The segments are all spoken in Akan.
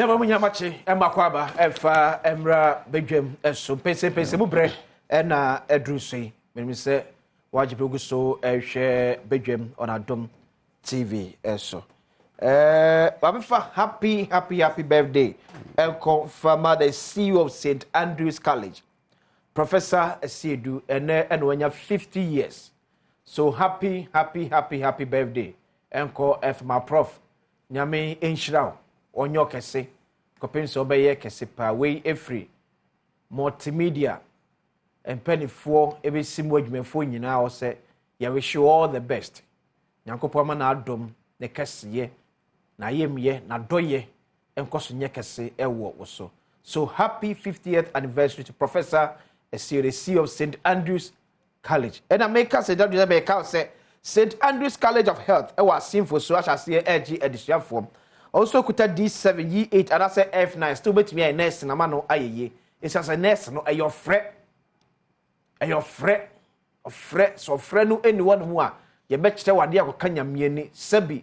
Yɛma mo nyamakye ɛma kɔ aba ɛfa mmra badwam ɛso mpɛsɛmpɛsɛ mu berɛ ɛna ɛduru so yi. Menim sɛ wagye bɛgu so ɛhwɛ badwam on Adom TV ɛso. Mamefa happy happy happy birthday ɛnkɔ fama the CEO of St Andrews College, Professor Asiedu. Ɛnɛ ɛna wanya 50 years, so happy happy happy happy birthday ɛnkɔ ɛfama Prof. Nyame nhyira wo, ɔnyɛ ɔkɛse kɔpem sɛ ɔbɛyɛ kɛse paa. Wei ɛfiri multimedia mpanimfoɔ ɛbɛsi mu adwumafoɔ nyinaa wɔ sɛ yɛwish you all the best. Nyankopɔn ama n'adom ne kɛseyɛ n'ayamyɛ n'adɔyɛ nkɔ so nyɛ kɛse ɛwɔ wo so. So happy 50th anniversary to Professor Asiedu, CEO of St Andrews College. Ɛna meka St Andrews, ɛbɛyɛ sɛ St Andrews College of Health ɛwɔ Asimfo so ahyɛ aseɛ ɛregye adesuafoɔ. Ɔnso kuta D7, E8 anaasɛ F9, still bɛtumi ayɛ nurse nama no ayɛ yie. Ɛsiane sɛ nurse no ɛyɛ ɔfrɛ, ɛyɛ ɔfrɛ, ɔfrɛ. Sɛ ɔfrɛ no ɛni hɔ nom a, yɛbɛkyerɛ wɔ adeɛ akɔka Nyameɛ ni sɛbi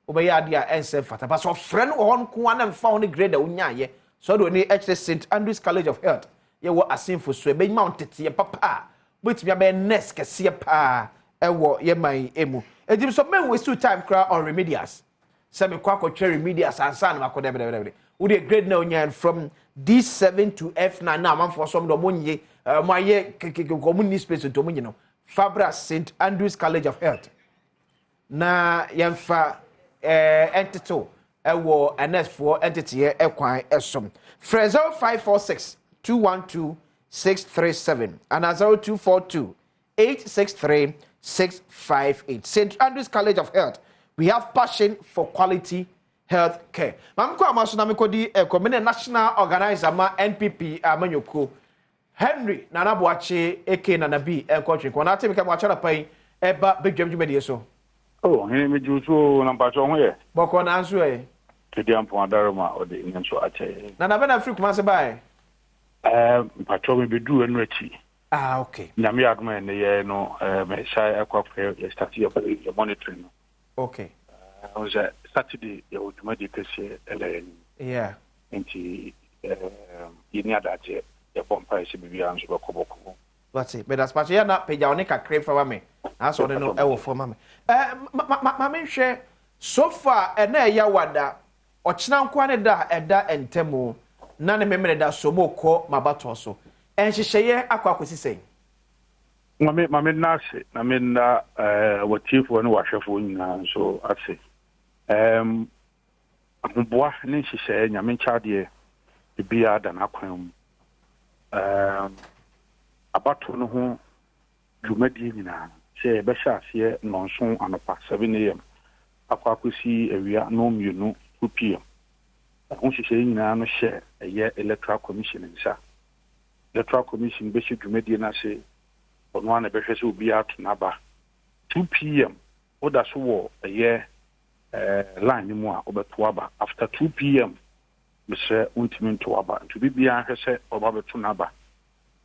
wobɛyɛ adeɛ a ɛnsɛ mfata ba. Sɛ ɔfrɛ no wɔ hɔ nko ara na mfa ho ne grade a wonyaayɛ sɛ ɔde w'ani ɛkyerɛ St Andrews College of Health yɛwɔ Asemfo so, ɛbɛnyima wo nteteɛ papa a wobɛtumi abɛyɛ nurse kɛseɛ paa ɛwɔ yɛ man mu. Ɛnti so men waste time koraa on remedials sɛ mekɔ akɔtwerɛ remedials ansa na makɔ. Dɛbɛdɛbɛdɛ, wode grade na onyaa from D7 to F9 na amanfoɔ so ɔmo de ɔmo nye ɔmo ayɛ kekeke, ɔmo ni space nti ɔmo nye no. Fabra St Andrews College of Health na yɛmfa ɛntetew ɛwɔ nursefoɔ ɛnteteɛ ɛkwan ɛsom. Frɛ 0546 212 637 ana 0242 863 658. St Andrews College of Health, we have passion for quality health care. Maame kɔ ama so na mekɔdi ɛkɔ mene national organizer ma NPP amanyɔkuo, Henry Nana Boakye aka Nana B, ɛnkɔ twe nkɔ na ate meka Boakye anapa yi ɛba bɛdwam dwumadie so. Oh, hene megye wo so na mpakyɛ ho yɛ. Bɔkɔ nanso ɛ. Tedi ampɔn adaroma ɔde ne nso akyɛ yɛ. Nana bɛ na firi Kumase baɛ? Mpakyɛ mebɛduru ɛno akyi. Ah, okay. Nyame yɛ adom a ɛnɛ yɛ no mehyɛ ɛkɔ akɔyɛ yɛ start yɛ monitoring no. Sɛ Saturday yɛwɔ dwumadie kɛseɛ ɛda yɛ anim. Nti yɛni adagyeɛ, yɛbɔ mpaeɛ sɛ biribiara nso bɛkɔ bɔkɔ. Wate, bɛda spakye yɛ na pagya wo ne kakra fa ma me na ɔde no ɛwɔ fam ma me. Ma menhwɛ so far. Ɛna ɛyɛ wada ɔkyena nkoa ne da a ɛda ntɛm na ne memene da so mo kɔ mabatoɔ so, ɛnhyehyɛeɛ akɔ akɔsi sɛn? Mame nna ase na me nna wɔtiefoɔ ne wahwɛfoɔ nyinaa nso ase. Ahoboa ne nhyehyɛeɛ, Nyame nkyɛadeɛ, biribiara da n'akwan mu. Abato no ho dwumadie nyinaa sɛ yɛbɛhyɛ aseɛ 7 anɔpa, 7 a.m., akɔ akɔsi awia 2, 2 p.m. Ɛho nhyehyɛeɛ nyinaa no hyɛ ɛyɛ Electoral Commission nsa. Electoral Commission bɛhyɛ dwumadie no ase, ɔno ara na ɛbɛhwɛ sɛ obiara to n'aba. 2 p.m. woda so wɔ ɛyɛ line no mu a wobɛto aba. After 2 p.m., mesrɛ, wontumi nto aba. Nti obi biara hwɛ sɛ ɔba bɛto n'aba.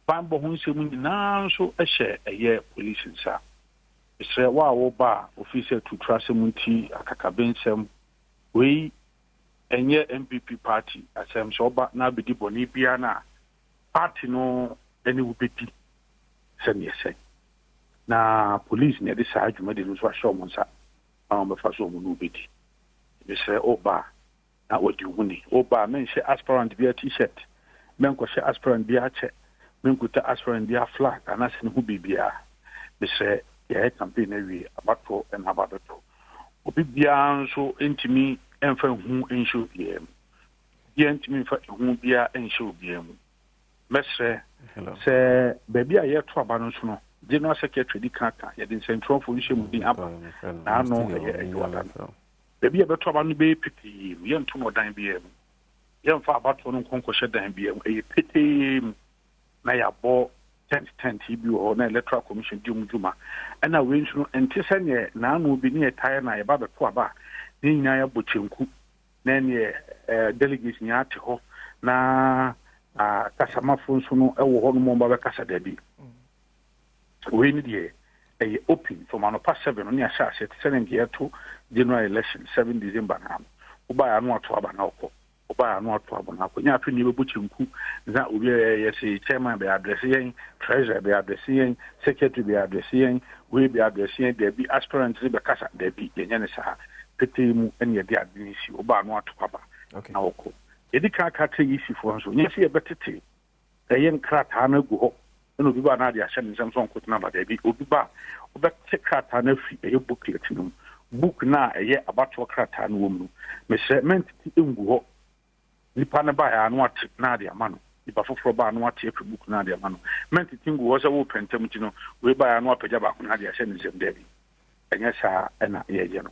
Banbɔ ho nsɛm nyinaa nso hyɛ ɛyɛ police nsa. Mesrɛ wo a woba a ofiri sɛ tutura asɛm nti akakabe nsɛm wei ɛnyɛ NPP party asɛm. Sɛ ɔba na abɛdi bɔne biara no a, party no ne wo bɛdi sɛneɛ sɛ na police na yɛde saa dwumadi no nso ahyɛ ɔmo nsa na wɔbɛfa so ɔmo ne wobɛdi. Mesrɛ, woba a na wɔde wo ho ni. Woba a, menhyɛ aspirant bia T-shirt, menkɔhyɛ aspirant bia kyɛ, menkuta aspirant bia flag anaasɛ ne ho biribiara. Mesrɛ, yɛyɛ campaign awie, abatoɔ ɛna aba bɛtɔ. Obi biara nso ntumi mfa ehu nhyɛ obiara mu, biara ntumi mfa ehu biara nhyɛ obiara mu. Mɛsrɛ sɛ baabi a yɛto aba no nso no, general secretary di kan ka yɛde nsɛntwerɛfoɔ nhyɛ mu din aba n'ano. Ɛyɛ adwuada no, baabi a yɛbɛto aba no bɛyɛ petee mu. Yɛnto no ɔdan biara mu, yɛmfa abatoɔ no nkɔnkɔhyɛ dan biara mu. Ɛyɛ petee mu na yɛabɔ tent tent yi bi wɔ hɔ na Electoral Commission di mu dwuma. Ɛna wei nso no, nte sɛ neɛ n'ano bi ne yɛtaeɛ na yɛba bɛto aba a ne nyinaa yɛabɔ kyenku na neɛ delegates nyinaa te hɔ na kasamafo nso no ɛwɔ hɔ nom ɔba bɛkasa. Dabi, wei ne deɛ ɛyɛ open from anɔpa 7 no ne ahyɛ aseɛ te sɛ ne nkeɛ yɛto general election 7 December na no wobaeɛ ano ato aba na ɔkɔ. Ɔbaa ano ato abɔ no akɔ. Nyɛ afei na yɛbɛbɔ kyenku na obi a yɛse chairman bɛ address yɛn, treasurer bɛ address yɛn, secretary bɛ address yɛn, wei bɛ address yɛn, daabi, aspirant no bɛkasa, daabi, yɛnyɛ no saa. Petee mu na yɛde ade no si, ɔbaa ano ato aba na ɔkɔ. Yɛdi kan ka kyerɛ EC foɔ nso, nyɛ sɛ yɛbɛtete ɛyɛ nkrataa no agu hɔ na obi ba na ade ahyɛ ne nsam sɛ ɔnkɔtena aba, daabi, obi ba a, wobɛte krataa no afiri ɛyɛ booklet no mu, book no a ɛyɛ abatoɔ krataa no wɔ mu no, mesrɛ mɛntete ngu hɔ, nipa no baeɛ a na wate na ade ama no, nipa foforɔ ba a na wate afiri book no ade ama no, mɛntete ngu hɔ sɛ worepɛ ntɛm nti no, wei baeɛ a na wapagya baako na ade ahyɛ ne nsam, daabi, ɛnyɛ saa na yɛyɛ no.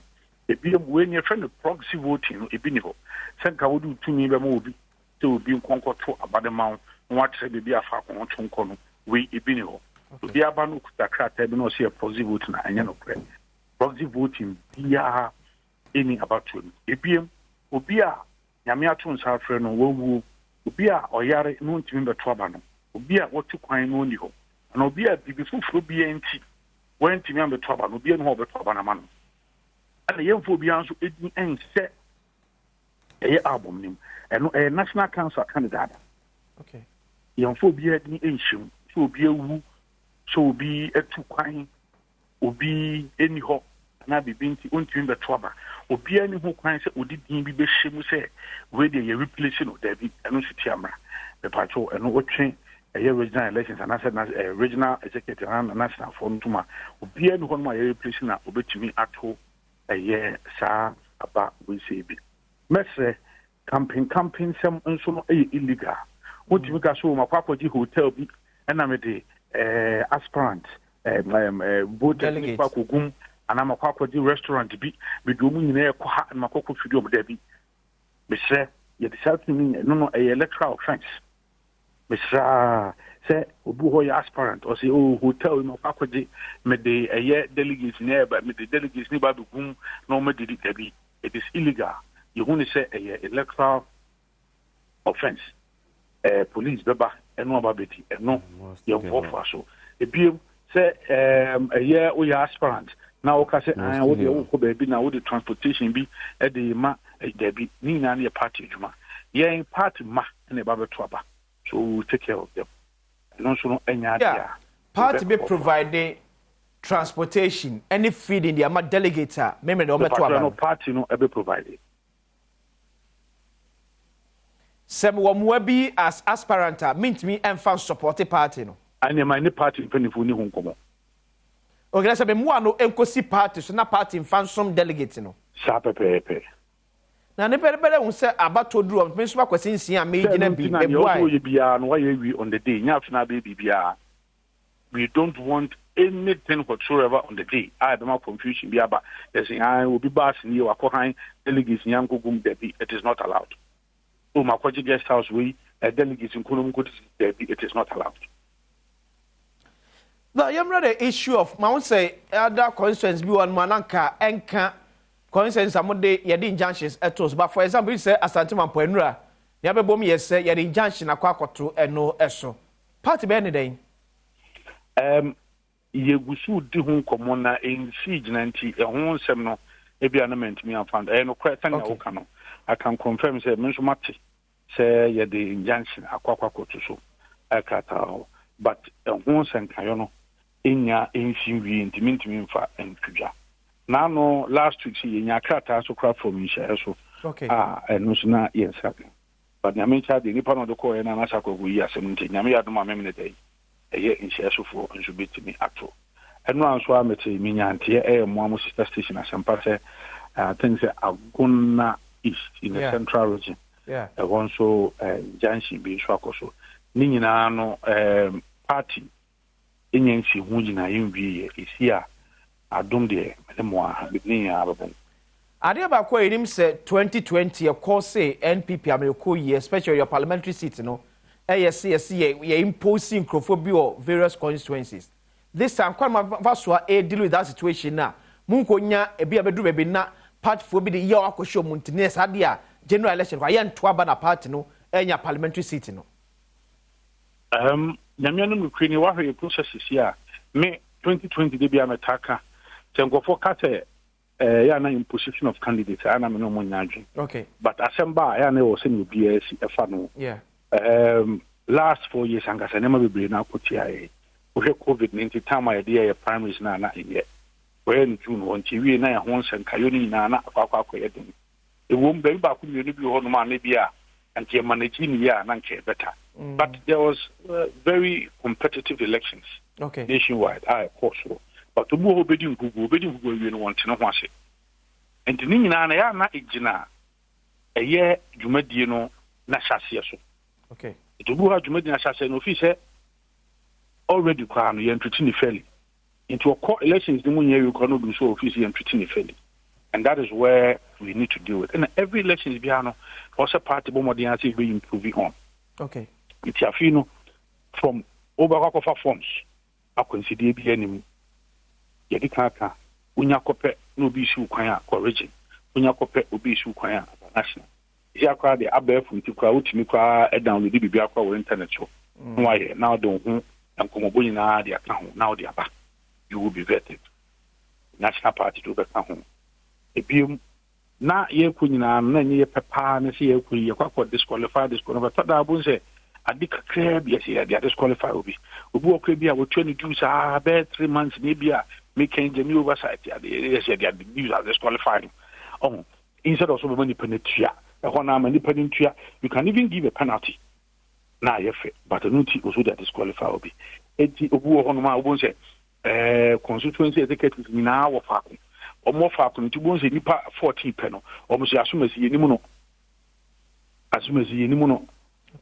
Ebiem, wei no yɛfrɛ no proxy voting no, ebi ni hɔ, sɛ nka wode wo tumi bɛma obi sɛ obi nkɔ nkɔto aba no mma wo na wakyerɛ baabi a faako a ɔto nkɔ no, wei ebi ni hɔ. Obi aba no okuta krataa bi na ɔsɛ yɛ proxy voting a, ɛnyɛ nokorɛ. Proxy voting biara ɛni abatoɔ no mu. Ebiem, obi a Nyame ato nsa afrɛ no, wawuo, obi a ɔyare na ɔntumi mbɛto aba no, obi a watu kwan na ɔnni hɔ, anaa obi a biribi foforɔ biara nti wantumi ambɛto aba no, obiara nni hɔ a ɔbɛto aba no ama no. Ɛna yɛmfa obiara nso edin nhyɛ ɛyɛ album no mu. Ɛno ɛyɛ National Council aka no dada. Okay. Yɛmfa obiara din nhyɛ mu. Sɛ obi awu, sɛ obi atu kwan, obi nni hɔ anaa biribi nti ontumi bɛto aba. Obiara nni ho kwan sɛ ɔde din bi bɛhyɛ mu sɛ wei deɛ yɛ replace no. Daabi, ɛno nso tia mmara. Mepatwo ɛno wotwe ɛyɛ regional elections anaasɛ regional executive anaa national foɔ no tom a, obiara nni hɔ nom a yɛ replace no a obɛtumi ato ɛyɛ saa aba wei sei bi. Mɛsrɛ, camping camping nsɛm nso no yɛ illegal. Wotumi ka so makɔ akɔgye hotel bi ɛna mede eh, aspirant eh, eh, voters ne kɔ akɔgum anaa makɔ akɔgye restaurant bi mede wɔn nyinaa ɛkɔ ha na makɔ akɔfidi wɔn daabi. Mesrɛ, yɛde saa tumi no no ɛyɛ electoral offence. Mesrɛ ara sɛ obi wɔ hɔ yɛ aspirant ɔsɛ oh hotel yi makɔ akɔgye mede ɛyɛ delegates ne ɛba mede delegates ne ba abɛgum na wɔn adidi dabi it is illegal yɛhu ne sɛ ɛyɛ electoral offence ɛɛ police bɛba ɛno aba bɛdi ɛno yɛmfoafoa so ebiem sɛ ɛɛm ɛyɛ woyɛ aspirant na woka sɛ an wo deɛ wokɔ baabi na wode transportation bi ɛde ma dabi ne nyinaa no yɛ party adwuma yɛn party ma na ɛba bɛto aba so we will take care of them ɛno nso no ɛnyɛ adeɛ a party bɛ provide transportation ɛne feeding de ama delegate a mímɛ de wɔn bɛto aba no party no ɛbɛ provide. Sɛ mewɔ mmoa bi as aspirant a mentumi ɛmfa nsupporte party no. Ɛnneɛ ma ne party mpanimfoɔ ni ho nkɔmmɔ. Okay, na sɛ me mmoa no nkosi party so na party mfa nsom delegate no. Saa pɛpɛɛpɛ. Na nipa no bɛda hu sɛ abatoɔ duru hɔ, me nso m'akwasi nsia a Sɛ megyina ɛno bi, nti na nea ɔsɛ mebuae. ɔyɛ biara no wayɛ awie on the day, nyɛ afei na abɛyɛ biribiara. We don't want anything whatsoever on the day a ɛbɛma confusion bi aba. Yɛse ae obi bus nie wakɔ han delegates ni ankɔgum, dabi, it is not allowed. Oh makɔgye guest house wei eh, delegates nko nom nkɔdidi, dabi, it is not allowed. Na yɛmmra the issue of ma wo sɛ other constituents bi wɔ no mu a na nka ɛnka constituents a mode yɛde injunctions ɛto so, but for example bi sɛ Asante Mampɔ Anura nea bɛbom yɛ sɛ yɛde injunction akɔ akɔto ɛno ɛso party bɛyɛ ne dɛn? Yɛgu so redi ho nkɔmmɔ na ɛnsii gyina nti ɛho nsɛm no ebia na mantumi amfa nto. Ɛyɛ nokorɛ sɛnea woka no. I can confirm sɛ me nso mate sɛ yɛde injunction akɔ akɔ akɔto so krataa hɔ but ɛho nsɛnkaeɛ no nnya nsi nwie nti mentumi mfa nto dwa. Naano last week sɛ yɛnyaa krataa nso koraa from nhyiaeɛ so a ɛno nso na yɛn nsa ka. But Nyame nkyɛ adeɛ nipa na ɔde kɔɔeɛ no anaasɛ akɔ akɔyi asɛm no nti Nyame yɛ adom a Memene da yi ɛyɛ nhyiaeɛsofoɔ nso bɛtumi ato. Ɛno ara nso ara mete menya nteɛ ɛyɛ moa mo sister station asɛmpa sɛ I think sɛ Agona East in the central region ɛhɔ nso junction bi nso akɔ so. Ne nyinaa no party nya nsi ho gyinaeɛ nwieɛ. Ɛsi a adom deɛ me ne mo ara mede ne nyinaa bɛbɔ mo. Adeɛ baako a yɛnim sɛ 2020 ɛkɔ se NPP amanyɔkuo yi especially your parliamentary seat no ɛyɛ se yɛse yɛ yɛ impose nkurɔfoɔ bi wɔ various constituencies. This time kwan ma fa so a ɛyɛ deal with that situation no a monkɔ nya ebi a bɛduru baabi na party foɔ bi de yaw akɔhyɛ wɔn nti ne saa deɛ a general election kɔ a yɛnto aba na party no ɛnya parliamentary seat no. Ahem, Nyame anom nokorɛ ni, wahwɛ yɛ processes yi a, me 2020 da biara metaa ka, sɛ nkurɔfoɔ ka sɛ. Ɛyɛ a na imposition of candidates ɛyɛ a na me ne wɔn nyɛ adwene. Okay. But asɛm ba a ɛyɛ a na ɛwɔ sɛnea obiara si ɛfa no. Yeah. Last 4 years ankasa, nneɛma bebree na akɔ tia yɛn. Wohwɛ COVID ne nti, time a yɛde yɛyɛ primaries no a na ɛnyɛ. Wɔyɛ no June hɔ nti wie na yɛn ho nsɛnkaeɛ no nyinaa na akɔ akɔyɛ den. Ɛwom, baabi baako mmienu bi wɔ hɔnom a na bi a nti yɛ manage ne yie a na nka yɛ better. But there was very competitive elections nationwide a ɛkɔɔ soro. But obi wɔ hɔ obɛdi nkugu, obɛdi nkugu awie no, wɔnte ne ho ase. Nti ne nyinaa no ɛyɛ a na ɛgyina ɛyɛ dwumadie no n'ahyɛaseɛ so. Nti obi wɔ hɔ a dwumadie no ahyɛaseɛ no ofii sɛ already koraa no yɛntreat ne fairly. Nti ɔkɔ elections no mu nyɛ awie koraa no, odu so ofii sɛ yɛntreat ne fairly. And that is where we need to deal with. And every elections biara no, ɔsɛ party bɔ mmɔden ase yɛbɛ improve on. Nti afei no, from wobɛkɔ akɔfa forms, akwansideɛ bi anim, yɛde kan aka, wonya kɔpɛ na obi si wo kwan a, kɔ region, wonya kɔpɛ obi si wo kwan a, aba national. Ɛsi akora deɛ, abɛɛfo nti koraa wotumi koraa download biribi akora wɔ internet so na wayɛ na wode wo ho nkɔmmɔbɔ nyinaa de aka ho na wode aba. You will be vetted. National party de wobɛka ho. Ebiem na yɛkɔ nyinaa no na ɛnyɛ yɛpɛ paa ne sɛ yɛkɔ yi yɛkɔ akɔ disqualify. Tɔda abo sɛ ade kakraa bi ɛsɛ yɛde disqualify obi. Obi wɔ kora bi a wɔtua ne dues saa bɛyɛ 3 months na ebi a meka gya ne oversight ade yɛsɛ yɛde ade dues a disqualify no ɔho, instead of so bɛma nipa no tua ɛhɔ no ama nipa no ntua. You can even give a penalty na ayɛ fɛ, but ɛno nti oso de disqualify obi. Eti obi wɔ hɔnom a wobɛhu sɛ constituency executives nyinaa wɔ faako, wɔn wɔ faako no nti wobɛhu sɛ nipa 14 pɛ no, wɔn so asomasi yɛ nimu no, asomasi yɛ nimu no.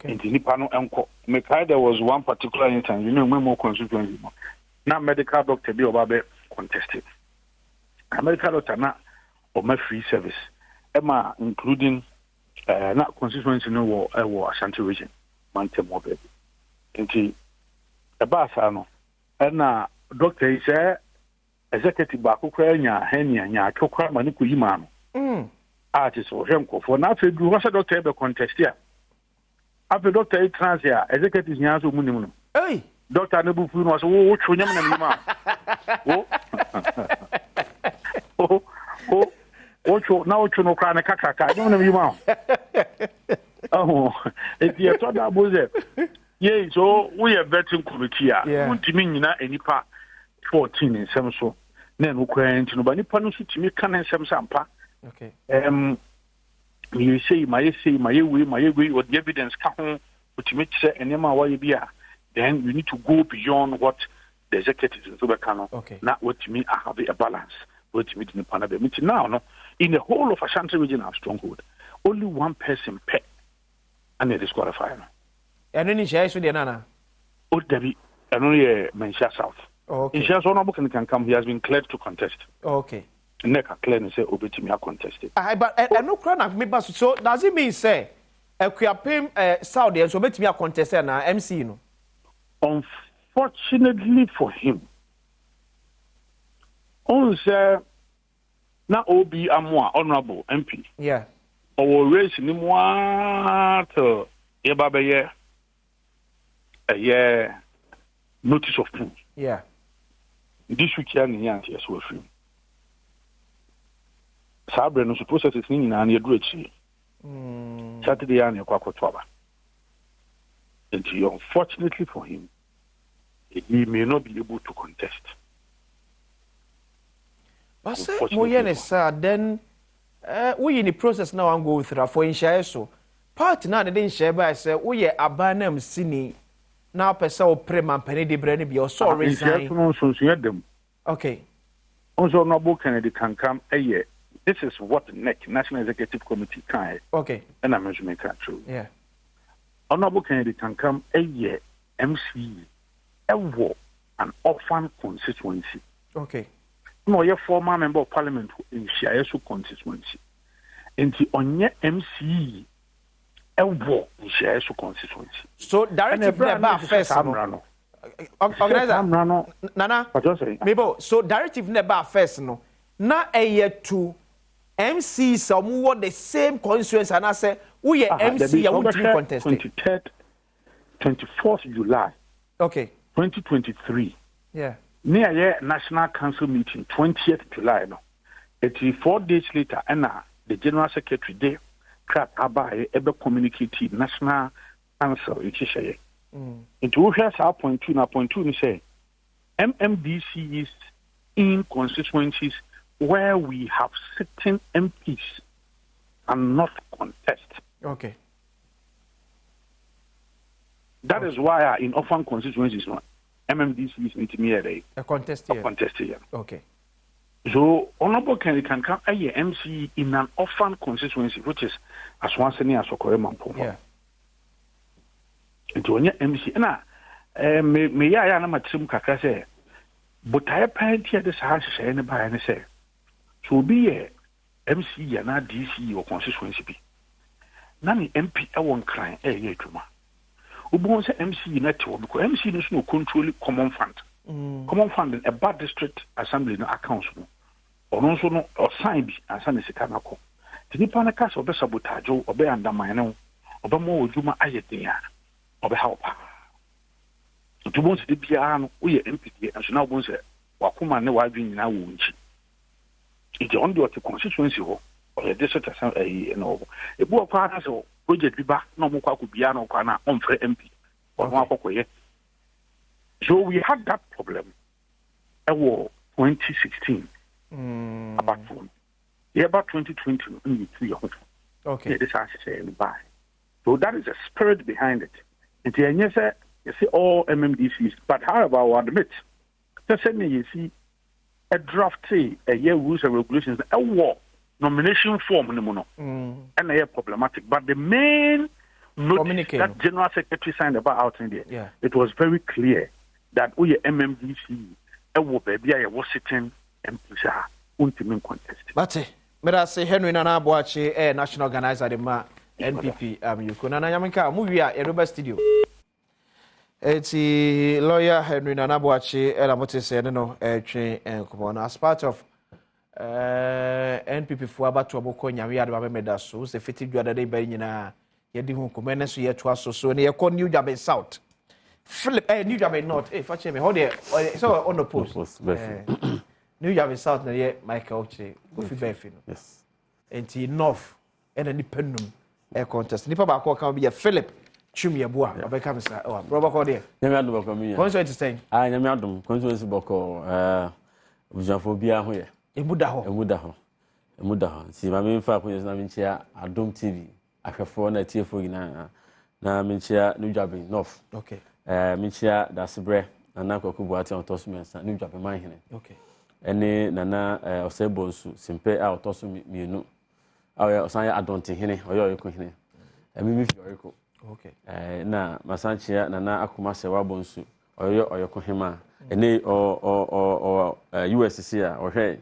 Nti nipa no nkɔ. Mekae there was one particular instance mu constituency mu na medical doctor bi a ɔba bɛ contest. Na medical doctor na ɔma free service ɛma including na constituency no wɔ ɛwɔ Ashanti Region mantam hɔ baabi. Nti ɛbaa saa no, ɛna doctor yi sɛ executive baako koraa nya hernia nya atwo koraa ma ne kɔyi maa no a te sɛ ɔhwɛ nkɔfoɔ. Na afei duru hɔ sɛ doctor yi bɛ contest a, afei doctor yi tena ase a, executives nyinaa sɛ ɔmu nim no. Hey. Doctor no bu fu no, ɔsɛ wo wotwo nyɛm na meyi ma wo wo wo wotwo na wotwo no koraa ne kakraka nyɛm na meyi ma wo ɔho. Eti ɛtɔ da bo sɛ yei so woyɛ vetting committee a, wontumi nyina nipa 14 nsɛm so na ɛno koraa nti no ba nipa no nso tumi ka ne nsɛm sɛ ampa meyɛ sei, mayɛ sei, mayɛ wei, mayɛ wei, ɔde evidence ka ho, otumi kyerɛ nneɛma a wayɛ bi a, then you need to go beyond what the executives nso bɛka no na watumi ahave a balance, watumi de nipa no bɛm. Nti now no, in the whole of Ashanti Region, our stronghold, only one person pɛ ana disqualify no. Ɛno ne nhyɛe so deɛ nana? O dabi, ɛno no yɛ Manhyia South. Nhyia so, Honourable Ken Kankam, he has been cleared to contest. Nnɛ ka clear ne sɛ obetumi acontest. Ah, but ɛno kora na meba so. So does it mean sɛ Akuapem South deɛ nso obetumi acontest na MC no? Unfortunately for him, ɔn sɛ na Obi Amoa, honourable MP, ɔwɔ race ni mu aa till yɛba bɛyɛ ɛyɛ notice of poll. This week ya ne yɛ anteɛ so afiri mu. Saa berɛ no so processes ne nyinaa no yɛduru akyire. Saturday ya ne yɛkɔ akɔto aba. Nti unfortunately for him, he may not be able to contest. But sɛ moyɛ ne saa, then woyi ne process na wan go through afɔ nhyɛe so party na ne de nhyɛe baa sɛ woyɛ aban na msini na wopɛ sɛ wopere mampanin de brɛ no bia ɔsɛ ɔresign. Nhyɛe so no nsonsoyɛ dam. Nso Honourable Kennedy Kankam ɛyɛ, this is what NEC, National Executive Committee, kan ɛna me nso meka kyerɛ. Honourable Kennedy Kankam ɛyɛ MCE ɛwɔ an orphan constituency. Na ɔyɛ former member of parliament wɔ Nhyiaeɛ so constituency. Nti ɔnyɛ MCE ɛwɔ Nhyiaeɛ so constituency. So directive na ɛbaa first no, organizer Nana mebo, so directive na ɛbaa first no na ɛyɛ to MC sɛ ɔmo wɔ the same constituency anaasɛ woyɛ MC a wontumi contest? 23rd, 24th July 2023 ne ɛyɛ National Council meeting 20th July no. Eti 4 days later ɛna the general secretary de krataa baeɛ ɛbɛ communicate national council nhyehyɛeɛ. Nti wohwɛ saa point two na point two ni sɛ MMDCEs in constituencies where we have sitting MPs cannot contest. That is why in orphan constituencies no, MMDCEs need to be a contest here. Contest here. So Honorable Kennedy Kankam ɛyɛ MCE in an orphan constituency, which is Asawase ne Asokore Mampong. Nti ɔnyɛ MC ɛna me me yɛ ayɛ a na ma tirim kakra sɛ botaeɛ paa nti a de saa nhyehyɛeɛ no baeɛ ne sɛ so obi yɛ MCE anaa DCE wɔ constituency bi na ne MP ɛwɔ Nkran ɛyɛ adwuma, wobɛhu sɛ MCE no te hɔ because MC no so na control common fund. Common fund no ɛba district assembly no accounts mu, ɔno nso no ɔsan bi ansa ne sika no akɔ. Nti nipa no ka sɛ ɔbɛ sabotage wo, ɔbɛ undermine wo, ɔbɛma wɔ adwuma ayɛ den a ɔbɛha wo paa. Nti wobɛhu sɛ de biara no woyɛ MP deɛ nso na wobɛhu sɛ wakoma ne w'adwene nyinaa wɔ wo nkyi. Nti ɔno deɛ ɔte constituency hɔ, ɔyɛ district assembly ɛyi ɛna wɔ hɔ. Ebi wɔ koraa na sɛ project bi ba na ɔmo kɔ akɔ biara na ɔkɔ na ɔmfrɛ MP, ɔno akɔkɔyɛ. So we had that problem ɛwɔ 2016 abatoɔ no. Yɛba 2020 no ɛna yɛtu yɛ ho fo yɛde saa nhyehyɛeɛ no baeɛ. So that is the spirit behind it. Nti ɛnyɛ sɛ yɛsɛ all MMDCs, but however, I will admit sɛ sɛnea yɛsi drafte ɛyɛ rules and regulations no ɛwɔ nomination form no mu no ɛna ɛyɛ problematic, but the main notice Communique that no. general secretary signed about out in there, it was very clear that woyɛ MMDC ɛwɔ baabi a yɛwɔ sitting MPs a, wontumi contest. Mate. Meda se Henry Nana Aboakye, national organizer de ma NPP Yuko. Nana Nyamenka, mu wie a yɛde ba studio. Eti lawyer Henry Nana Aboakye ɛna mote sɛ ne no ɛtwe nkɔmmɔ no as part of NPP foɔ abatoɔ bɔkɔ Nyame ade ba bɛmɛda so sɛ fiti dwadada ba nyinaa yɛde ho nkɔmmɔ. Ɛno nso yɛtoa so so ne yɛkɔ New Juaben South. Philip New Juaben North, fa kyerɛ me hɔ deɛ sɛ ɔno post. Post, Bɛfi. New Juaben South na yɛ Michael Kyerɛ Kofi Bɛfi no. Nti North ɛna nipa num ɛ contest. Nipa baako a ɔka ho bi yɛ Philip Twum Yɛboa, ɔbɛka me sa ɛwɔ aborɔ bɔkɔ deɛ. Nyame adom, bɔkɔ mi. Constituency sɛn? Ah, Nyame adom, constituency bɔkɔ, abusuafoɔ biara ho yɛ. Emu da hɔ. Emu da hɔ, emu da hɔ. Nti maame nfa akonnwa so na menkyia Adom TV ahwɛfoɔ na atiefoɔ nyinaa, na menkyia New Juaben North. Menkyia Dasebrɛ Nana Kwaku Boate a ɔtɔ so mmiɛnsa, New Juaben Manhene, ɛne Nana Ɔsɛe Bonsu Simpɛ a ɔtɔ so mmienu a ɔyɛ ɔsan yɛ Adɔntehene, ɔyɛ Ɔyɛko hene. Ɛmi mi fi Ɔyɛko. Na masan kyia Nana Akoma Sɛ Wabɔ Nsu, ɔyɛ Ɔyɛko hema, ɛne ɔ ɔ ɔ ɔ USC a ɔhwɛ.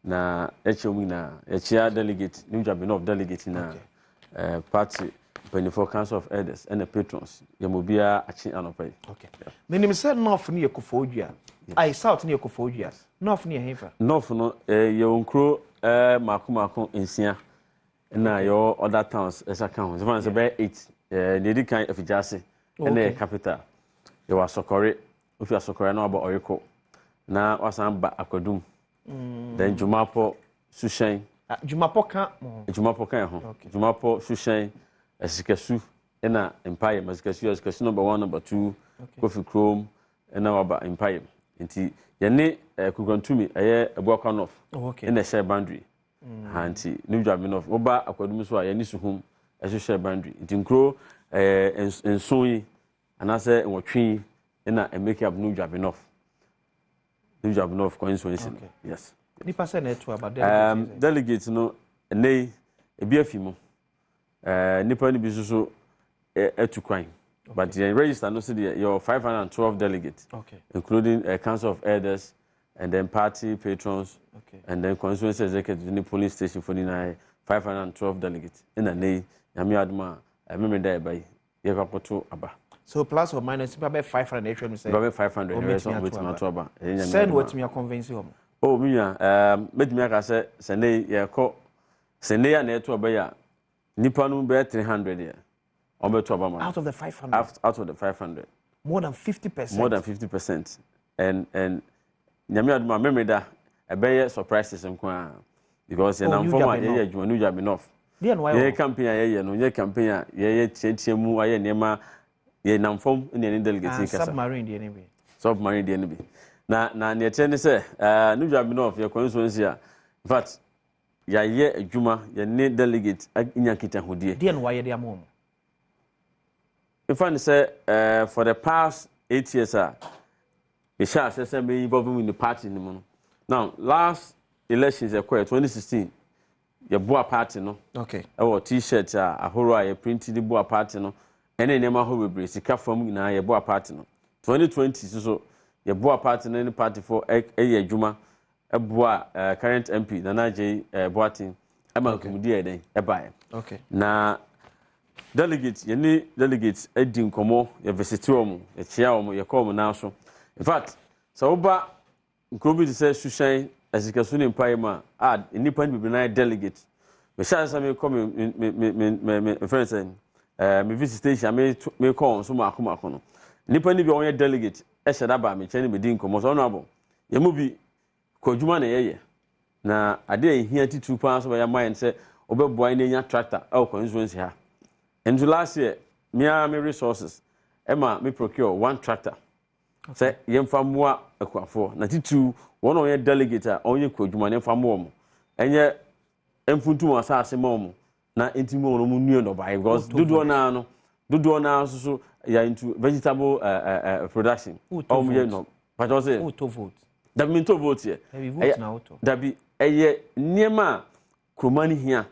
Na ɛkyia mu nyinaa, yɛkyia delegate, New Juaben North delegate nyinaa, party mpanyinfoɔ, council of elders ɛna patrons, yɛn obiara akye anɔpa yi. Okay, menim sɛ North no yɛ Koforidua, ayi, South no yɛ Koforidua, North no yɛ hefa? North no yɛwɔ nkuro mako mako nsia ɛna yɛwɔ other towns ɛsa ka ho sɛ sɛ bɛyɛ eight. Deɛ edi kan Afigya ɛna yɛ capital. Yɛwɔ Asɔkɔre, ofi Asɔkɔre na waba Ɔyeko na wasan ba Akwadum, then Dwumapɔ, Suhyɛn. Ah, Dwumapɔ ka mo ho? Dwumapɔ ka yɛn ho. Dwumapɔ, Suhyɛn, Asikasu ɛna Mpayɛm. Asikasu, Asikasu number one, number two, Kofi Kurom ɛna waba Mpayɛm. Nti yɛne Kukurantumi, ɛyɛ Abuakwa North, ɛna ɛhyɛ boundary ha. Nti New Juaben North, woba Akwadum so a, yɛne Suhum ɛso hyɛ boundary. Nti nkuro 7 yi anaasɛ 8 yi ɛna ɛmake up New Juaben North, New Juaben North constituency no. Yes. Nipa sɛ na ɛto aba, delegate sɛ? Delegate no, ɛnɛ yi ebi afi mu, nipa no bi nso so atu kwan, but yɛn register no so deɛ, yɛwɔ 512 delegates, including council of elders and then party patrons and then constituency executive ne polling station for nyinaa, 512 delegates. Ɛna ɛnɛ yi, Nyame adom a, ɛmɛmɛ da ɛba yi yɛkɔ akɔto aba. So plus or minus nipa bɛ 500 na ɛhwɛ mu sɛ nipa bɛ 500 wɔn ɛyɛ sɛ bɛtumi wɔbɛtumi ato ato aba. Ɛyɛ Nyame sɛ na adom a. watumi aconvince wɔn. Oh, mi nua, mɛtumi aka sɛ sɛ ne yɛkɔ sɛ ne yɛ a na ɛto aba yi a, nipa no bɛyɛ 300 yɛ wɔn bɛto aba ma no. Out of the 500? Out of the 500. More than 50%. More than 50%, and Nyame adom a, mɛmɛ da ɛbɛyɛ surprises nko a. Because yɛnam fam a yɛyɛ adwuma New Juaben North. Yɛyɛ campaign a yɛyɛ no nyɛ campaign a yɛyɛ tiatia mu ayɛ nneɛma, yɛnam fam ne yɛne delegate ah, kasa. Submarine deɛ no bi. Submarine deɛ no bi. Na neɛ ɛkyerɛ ne sɛ New Juaben North yɛ constituency a, in fact, yɛayɛ adwuma, yɛne delegate anya nkitahodie. Deɛ no wayɛ de ama wɔn? Nfa ne sɛ for the past 8 years a mehyɛ aseɛ sɛ me involve in the party no mu no, now last elections ɛkɔɛ 2016, yɛboa party no ɛwɔ T-shirt a ahorow a yɛprint de boa party no ɛne nneɛma ahorow bebree, sika fam nyinaa yɛboa party no. 2020 soso yɛboa party no ne party fo ɛyɛ adwuma, ɛboa current MP Nana Adjei Boateng ɛma nkonimdi yɛ dɛn ɛbaeɛ. Na delegate, yɛne delegate adi nkɔmɔ, yɛvisit wɔn, yɛkyia wɔn, yɛkɔ wɔn nan so. In fact, sɛ woba nkuro bi te sɛ Suhyɛn, Asikasu ne Mpaeɛ mu a nnipa no bebree nan yɛ delegate, mehyɛ ase sɛ mekɔ me mefrɛ sɛ me visitation a mekɔ wɔn so mako mako no, nnipa no bi a wɔyɛ delegate ɛhyɛ daba me nkyɛn ne medi nkɔmɔ sɛ ɔno abɔ yɛn mu bi kɔ adwuma na yɛyɛ na adeɛ a ehia titiri paa nso bɛyɛ ama yɛn sɛ wɔbɛboa yɛn anya tractor ɛwɔ constituency ha. Nso last year, me ara me resources ɛma me procure one tractor sɛ yɛmfa mmoa akuafoɔ, na titiriw wɔn a wɔyɛ delegate a wɔyɛ kɔ adwuma no, yɛmfa mmoa wɔn, ɛnyɛ mfuntum asase ma wɔn na ntumi wɔn mu nua nnɔbaeɛ, because dodoɔ naa nso so yɛ into vegetable production. Wɔn yɛ nɔ pàtó sɛ. Wotɔ vote? Dabi, mi ntɔ vote yɛ. Dabi, ɛyɛ nneɛma a kuroma no hia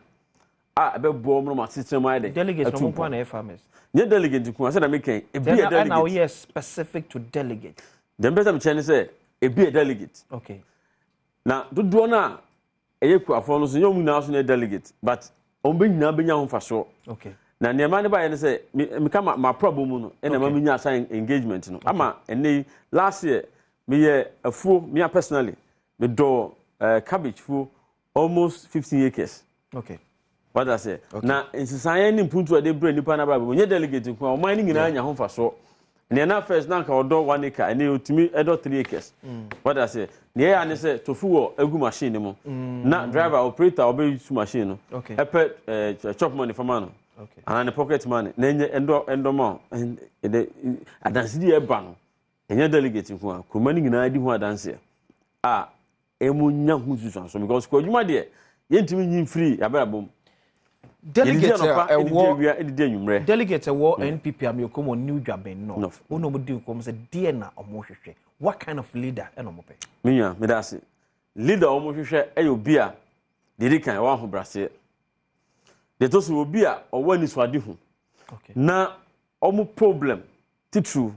a ɛbɛboa wɔn na wɔn asetena mu ayɛ dɛ. Delegate na wɔn nko na yɛ farmers? Nyɛ delegate nko asɛ na mi kɛn ebi yɛ delegate. Ɛna woyɛ specific to delegate? Deɛ mpɛ sɛ mi kyerɛ ne sɛ ebi yɛ delegate. Na dodoɔ no a ɛyɛ kuafoɔ no so, nyɛ wɔn nyinaa so na yɛ delegate, but wɔn bɛ nyinaa bɛnya ho mfasoɔ. Na nneɛma no baayɛ no sɛ meka ma ma aprabɔ mu no ɛna ma mi nya asa engagement no ama ɛnɛ yi. Last year meyɛ afuo, mea personally medɔ cabbage fuo almost 15 acres. Wata sɛ na nsesaeɛ ne mpuntu a yɛde brɛ nipa no abrabɔ mu, nyɛ delegate nko a, ɔman no nyinaa nya ho mfasoɔ. Nea na first na nka ɔdɔ 1 acre, ɛne otumi ɛdɔ 3 acres. Wata sɛ nea ɛyɛ ne sɛ tofu wɔ egu machine no mu na driver operator a ɔbɛyi su machine no ɛpɛ chop money fama no anaa ne pocket money na ɛnyɛ ɛndɔ ma o. Ɛdɛ adansedi a ɛba no, ɛnyɛ delegate nko a, kuroma no nyinaa di ho adanseɛ a ɛmu nya ho nsusuanso, because kɔ adwuma deɛ, yɛntumi nyi mfiri abrabɔ mu. Delegate a ɛwɔ awia, ɛdidi anwummerɛ. Delegate ɛwɔ NPP amanyɔkuo mu New Dwaben no, wɔn na wɔn di nkɔmɔ sɛ deɛ na wɔn hwehwɛ, what kind of leader ɛna wɔn pɛ? Me nua, meda ase. Leader a wɔn hwehwɛ ɛyɛ obi a deɛ di kan, ɛwɔ ahobrɛaseɛ, deɛ ɛtɔ so, obi a ɔwɔ anisoade ho na wɔn problem titiriw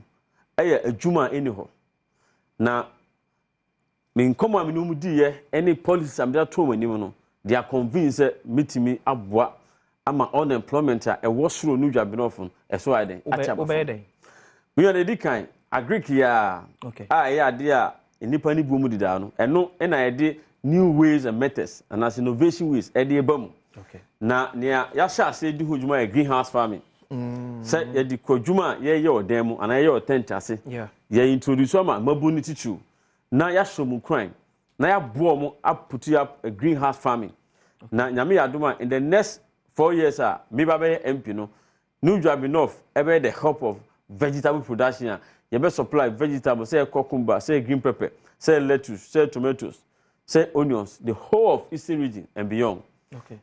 ɛyɛ adwuma a ɛni hɔ. Na me nkɔmɔ a me ne wɔn diiɛ ɛne policies a mede ato wɔn anim no, they are convinced sɛ metumi aboa ama unemployment a ɛwɔ soro no Dwaben North no ɛso ayɛ den akyɛ aba Wobɛyɛ dɛn? Me nua, edi kan, agric yi a a ɛyɛ adeɛ a nnipa ne buo mu dedaa no, ɛno ɛna yɛde new ways and methods anaasɛ innovation ways ɛde ba mu. Na nea yɛahyɛ ase di ho dwuma yɛ greenhouse farming, sɛ yɛde kɔ dwuma a yɛyɛ wɔ dan mu anaa yɛyɛ wɔ tent ase. Yɛ introduce ama mabu ne titiriw na yɛahyɛ mu kran na yɛaboa wɔn aput up a greenhouse farming. Na Nyame yɛ adom a, in the next 4 years a meba bɛyɛ MP no, New Dwaben North ɛbɛyɛ the help of vegetable production a yɛbɛ supply vegetable, sɛ cucumber, sɛ green pepper, sɛ lettuce, sɛ tomatoes, sɛ onions, the whole of Eastern Region and beyond.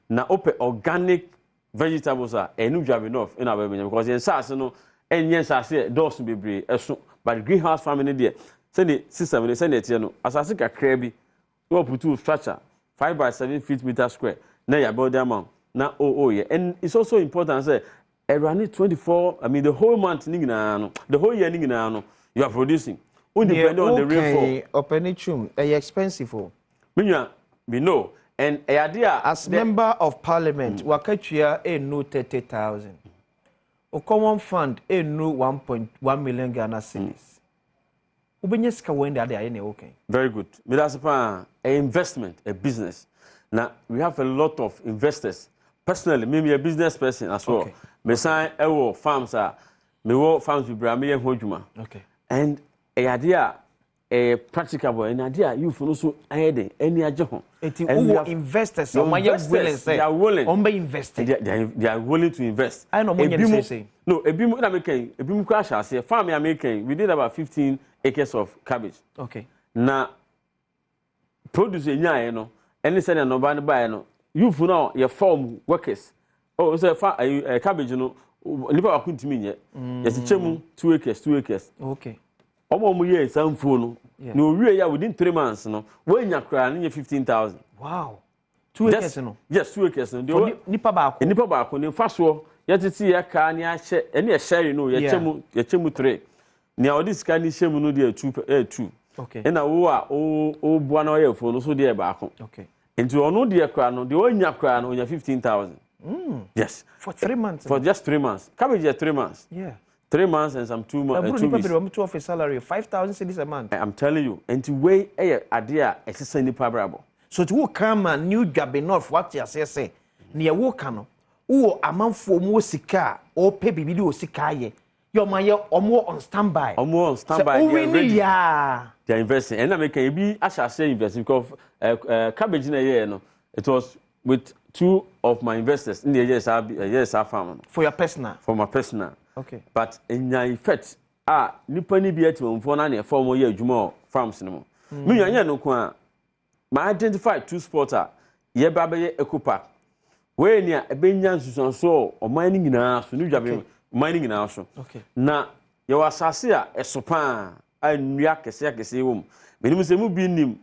Na wopɛ organic vegetables a, ɛyɛ New Dwaben North ɛna abɛbɛnya, because yɛn nsaase no ɛnyɛ nsaase a dɔɔso bebree ɛso, but greenhouse farming no deɛ, sɛne system no sɛne ɛteɛ no, asase kakraa bi na wɔputu structure 5 by 7 feet meter square na yɛ abɛwde ama wo na o yɛ. And it's also important sɛ ɛwurane 24, I mean, the whole month ni nyinaa no, the whole year ni nyinaa no, you are producing, o depend on the rainfall. Ɔpɛni Twum, ɛyɛ expensive o. Me nua, we know, and ɛyɛ ade a. As member of parliament, wakatua enu 30,000, o common fund enu 1.1 million Ghana cedis. Wobɛnya sika wɔn de ade ayɛ nea wɔkɛn? Very good, medase paa. A investment, a business, na we have a lot of investors. Personally, me me a business person as well. Me san ɛwɔ farms a mewɔ farms bebree a meyɛ ho adwuma. And ɛyɛ adeɛ a Ɛyɛ practicable, ɛna adeɛ a youth no so ayɛ den ani agye ho. Eti wowɔ investors a wɔn ayɛ willing sɛ they are willing wɔn bɛ invest. They are willing to invest. Ayɛ na wɔn nyɛ ne sese. No, ebi mu na mi kɛn, ebi mu kura ahyɛ aseɛ. Farm yɛ mi kɛn, we did about 15 acres of cabbage. Na produce enyaeɛ no, ɛne sɛdeɛ nnɔba no baeɛ no, youth no yɛ farm workers. Oh, sɛ fa ɛyi ɛ cabbage no, nipa baako ntumi nyɛ. Yɛkyekyɛ mu 2 acres, 2 acres. Wɔn a wɔn yɛ nsa mfuo no, na owie yɛ within 3 months no, wɔanya koraa ne nyɛ 15,000. Wow, 2 acres no? Yes, 2 acres no. For nipa baako? Nipa baako ne nfa soɔ yɛtete yɛ kaa ne ahyɛ ɛne ɛhyɛre no, yɛkyɛ mu, yɛkyɛ mu three. Nea ɔde sika ne hyɛ mu no deɛ two, ɛyɛ two. Ɛna wo a wo wo boa na ɔyɛ afuo no so deɛ baako. Nti ɔno deɛ koraa no, deɛ ɔnya koraa no, ɔnya 15,000. Yes. For 3 months? For just 3 months. Cabbage yɛ 3 months. 3 months and some 2 months. Ɛburu 2 nipa weeks. Bebree wɔn to office salary 5,000 cedis a month. I'm telling you, nti wei yɛ adeɛ a ɛsesa nipa abrabɔ. So ti wo kan ma New Dwabe North wate aseɛ sɛ nea wo ka no, wowɔ amanfoɔ mu wɔ sika a ɔpɛ biribi de wɔ sika ayɛ yɛ, ɔmo ayɛ, ɔmo wɔ on standby. Ɔmo wɔ on standby. Sɛ they are owi ni ready. Yaa. They are investing. Ɛna meka ebi ahyɛ aseɛ invest because cabbage na ɛyɛ no, it was with two of my investors ne ɛyɛ saa farm no. For your personal? For my personal. But enya effect a nipa ni bi ɛte wɔn na na ɛfa wɔn yɛ adwuma wɔ farms no mu. Mi nua nyɛ no ko a, ma identify two spots a yɛba bɛyɛ eco park. Wei ni a ɛbɛnya nsusuanso wɔ ɔman no nyinaa so ne dwa ɔman no nyinaa so. Na yɛwɔ asase a ɛso paa a nnua akɛseɛ akɛseɛ wɔ mu. Menim sɛ mu bi nim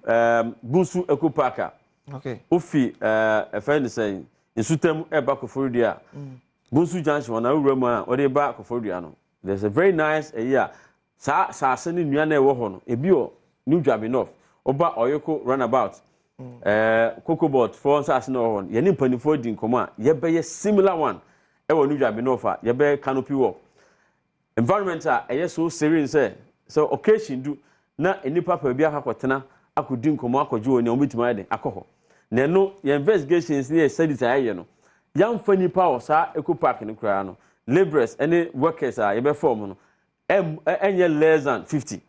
Bunsu Eco Park a wofi ɛfɛ ne sɛ nsutam ɛba Koforidua a, Bunsu Junction wɔn awura mu a wɔde ba Koforidua no, there's a very nice ɛyi a saa saase ne nnua na ɛwɔ hɔ no, ebi wɔ New Dwabe North. Ɔba Ɔyeko Roundabout, Cocoa Board foɔ nsaase na ɛwɔ hɔ no, yɛne mpanimfoɔ di nkɔmɔ a yɛbɛyɛ similar one ɛwɔ New Dwabe North a yɛbɛyɛ canopy walk environment a ɛyɛ so serene sɛ occasion du na nipa pɛ bi akɔtena akɔdi nkɔmɔ, akɔgye wɔn ni a wɔn bɛtumi ayɛ den akɔ hɔ. Na ɛno yɛn investigations ne yɛ studies a yɛyɛ no, yɛnfa nipa wɔ saa eco park no koraa no, labourers ne workers a yɛbɛfa wɔn no ɛnyɛ less than 50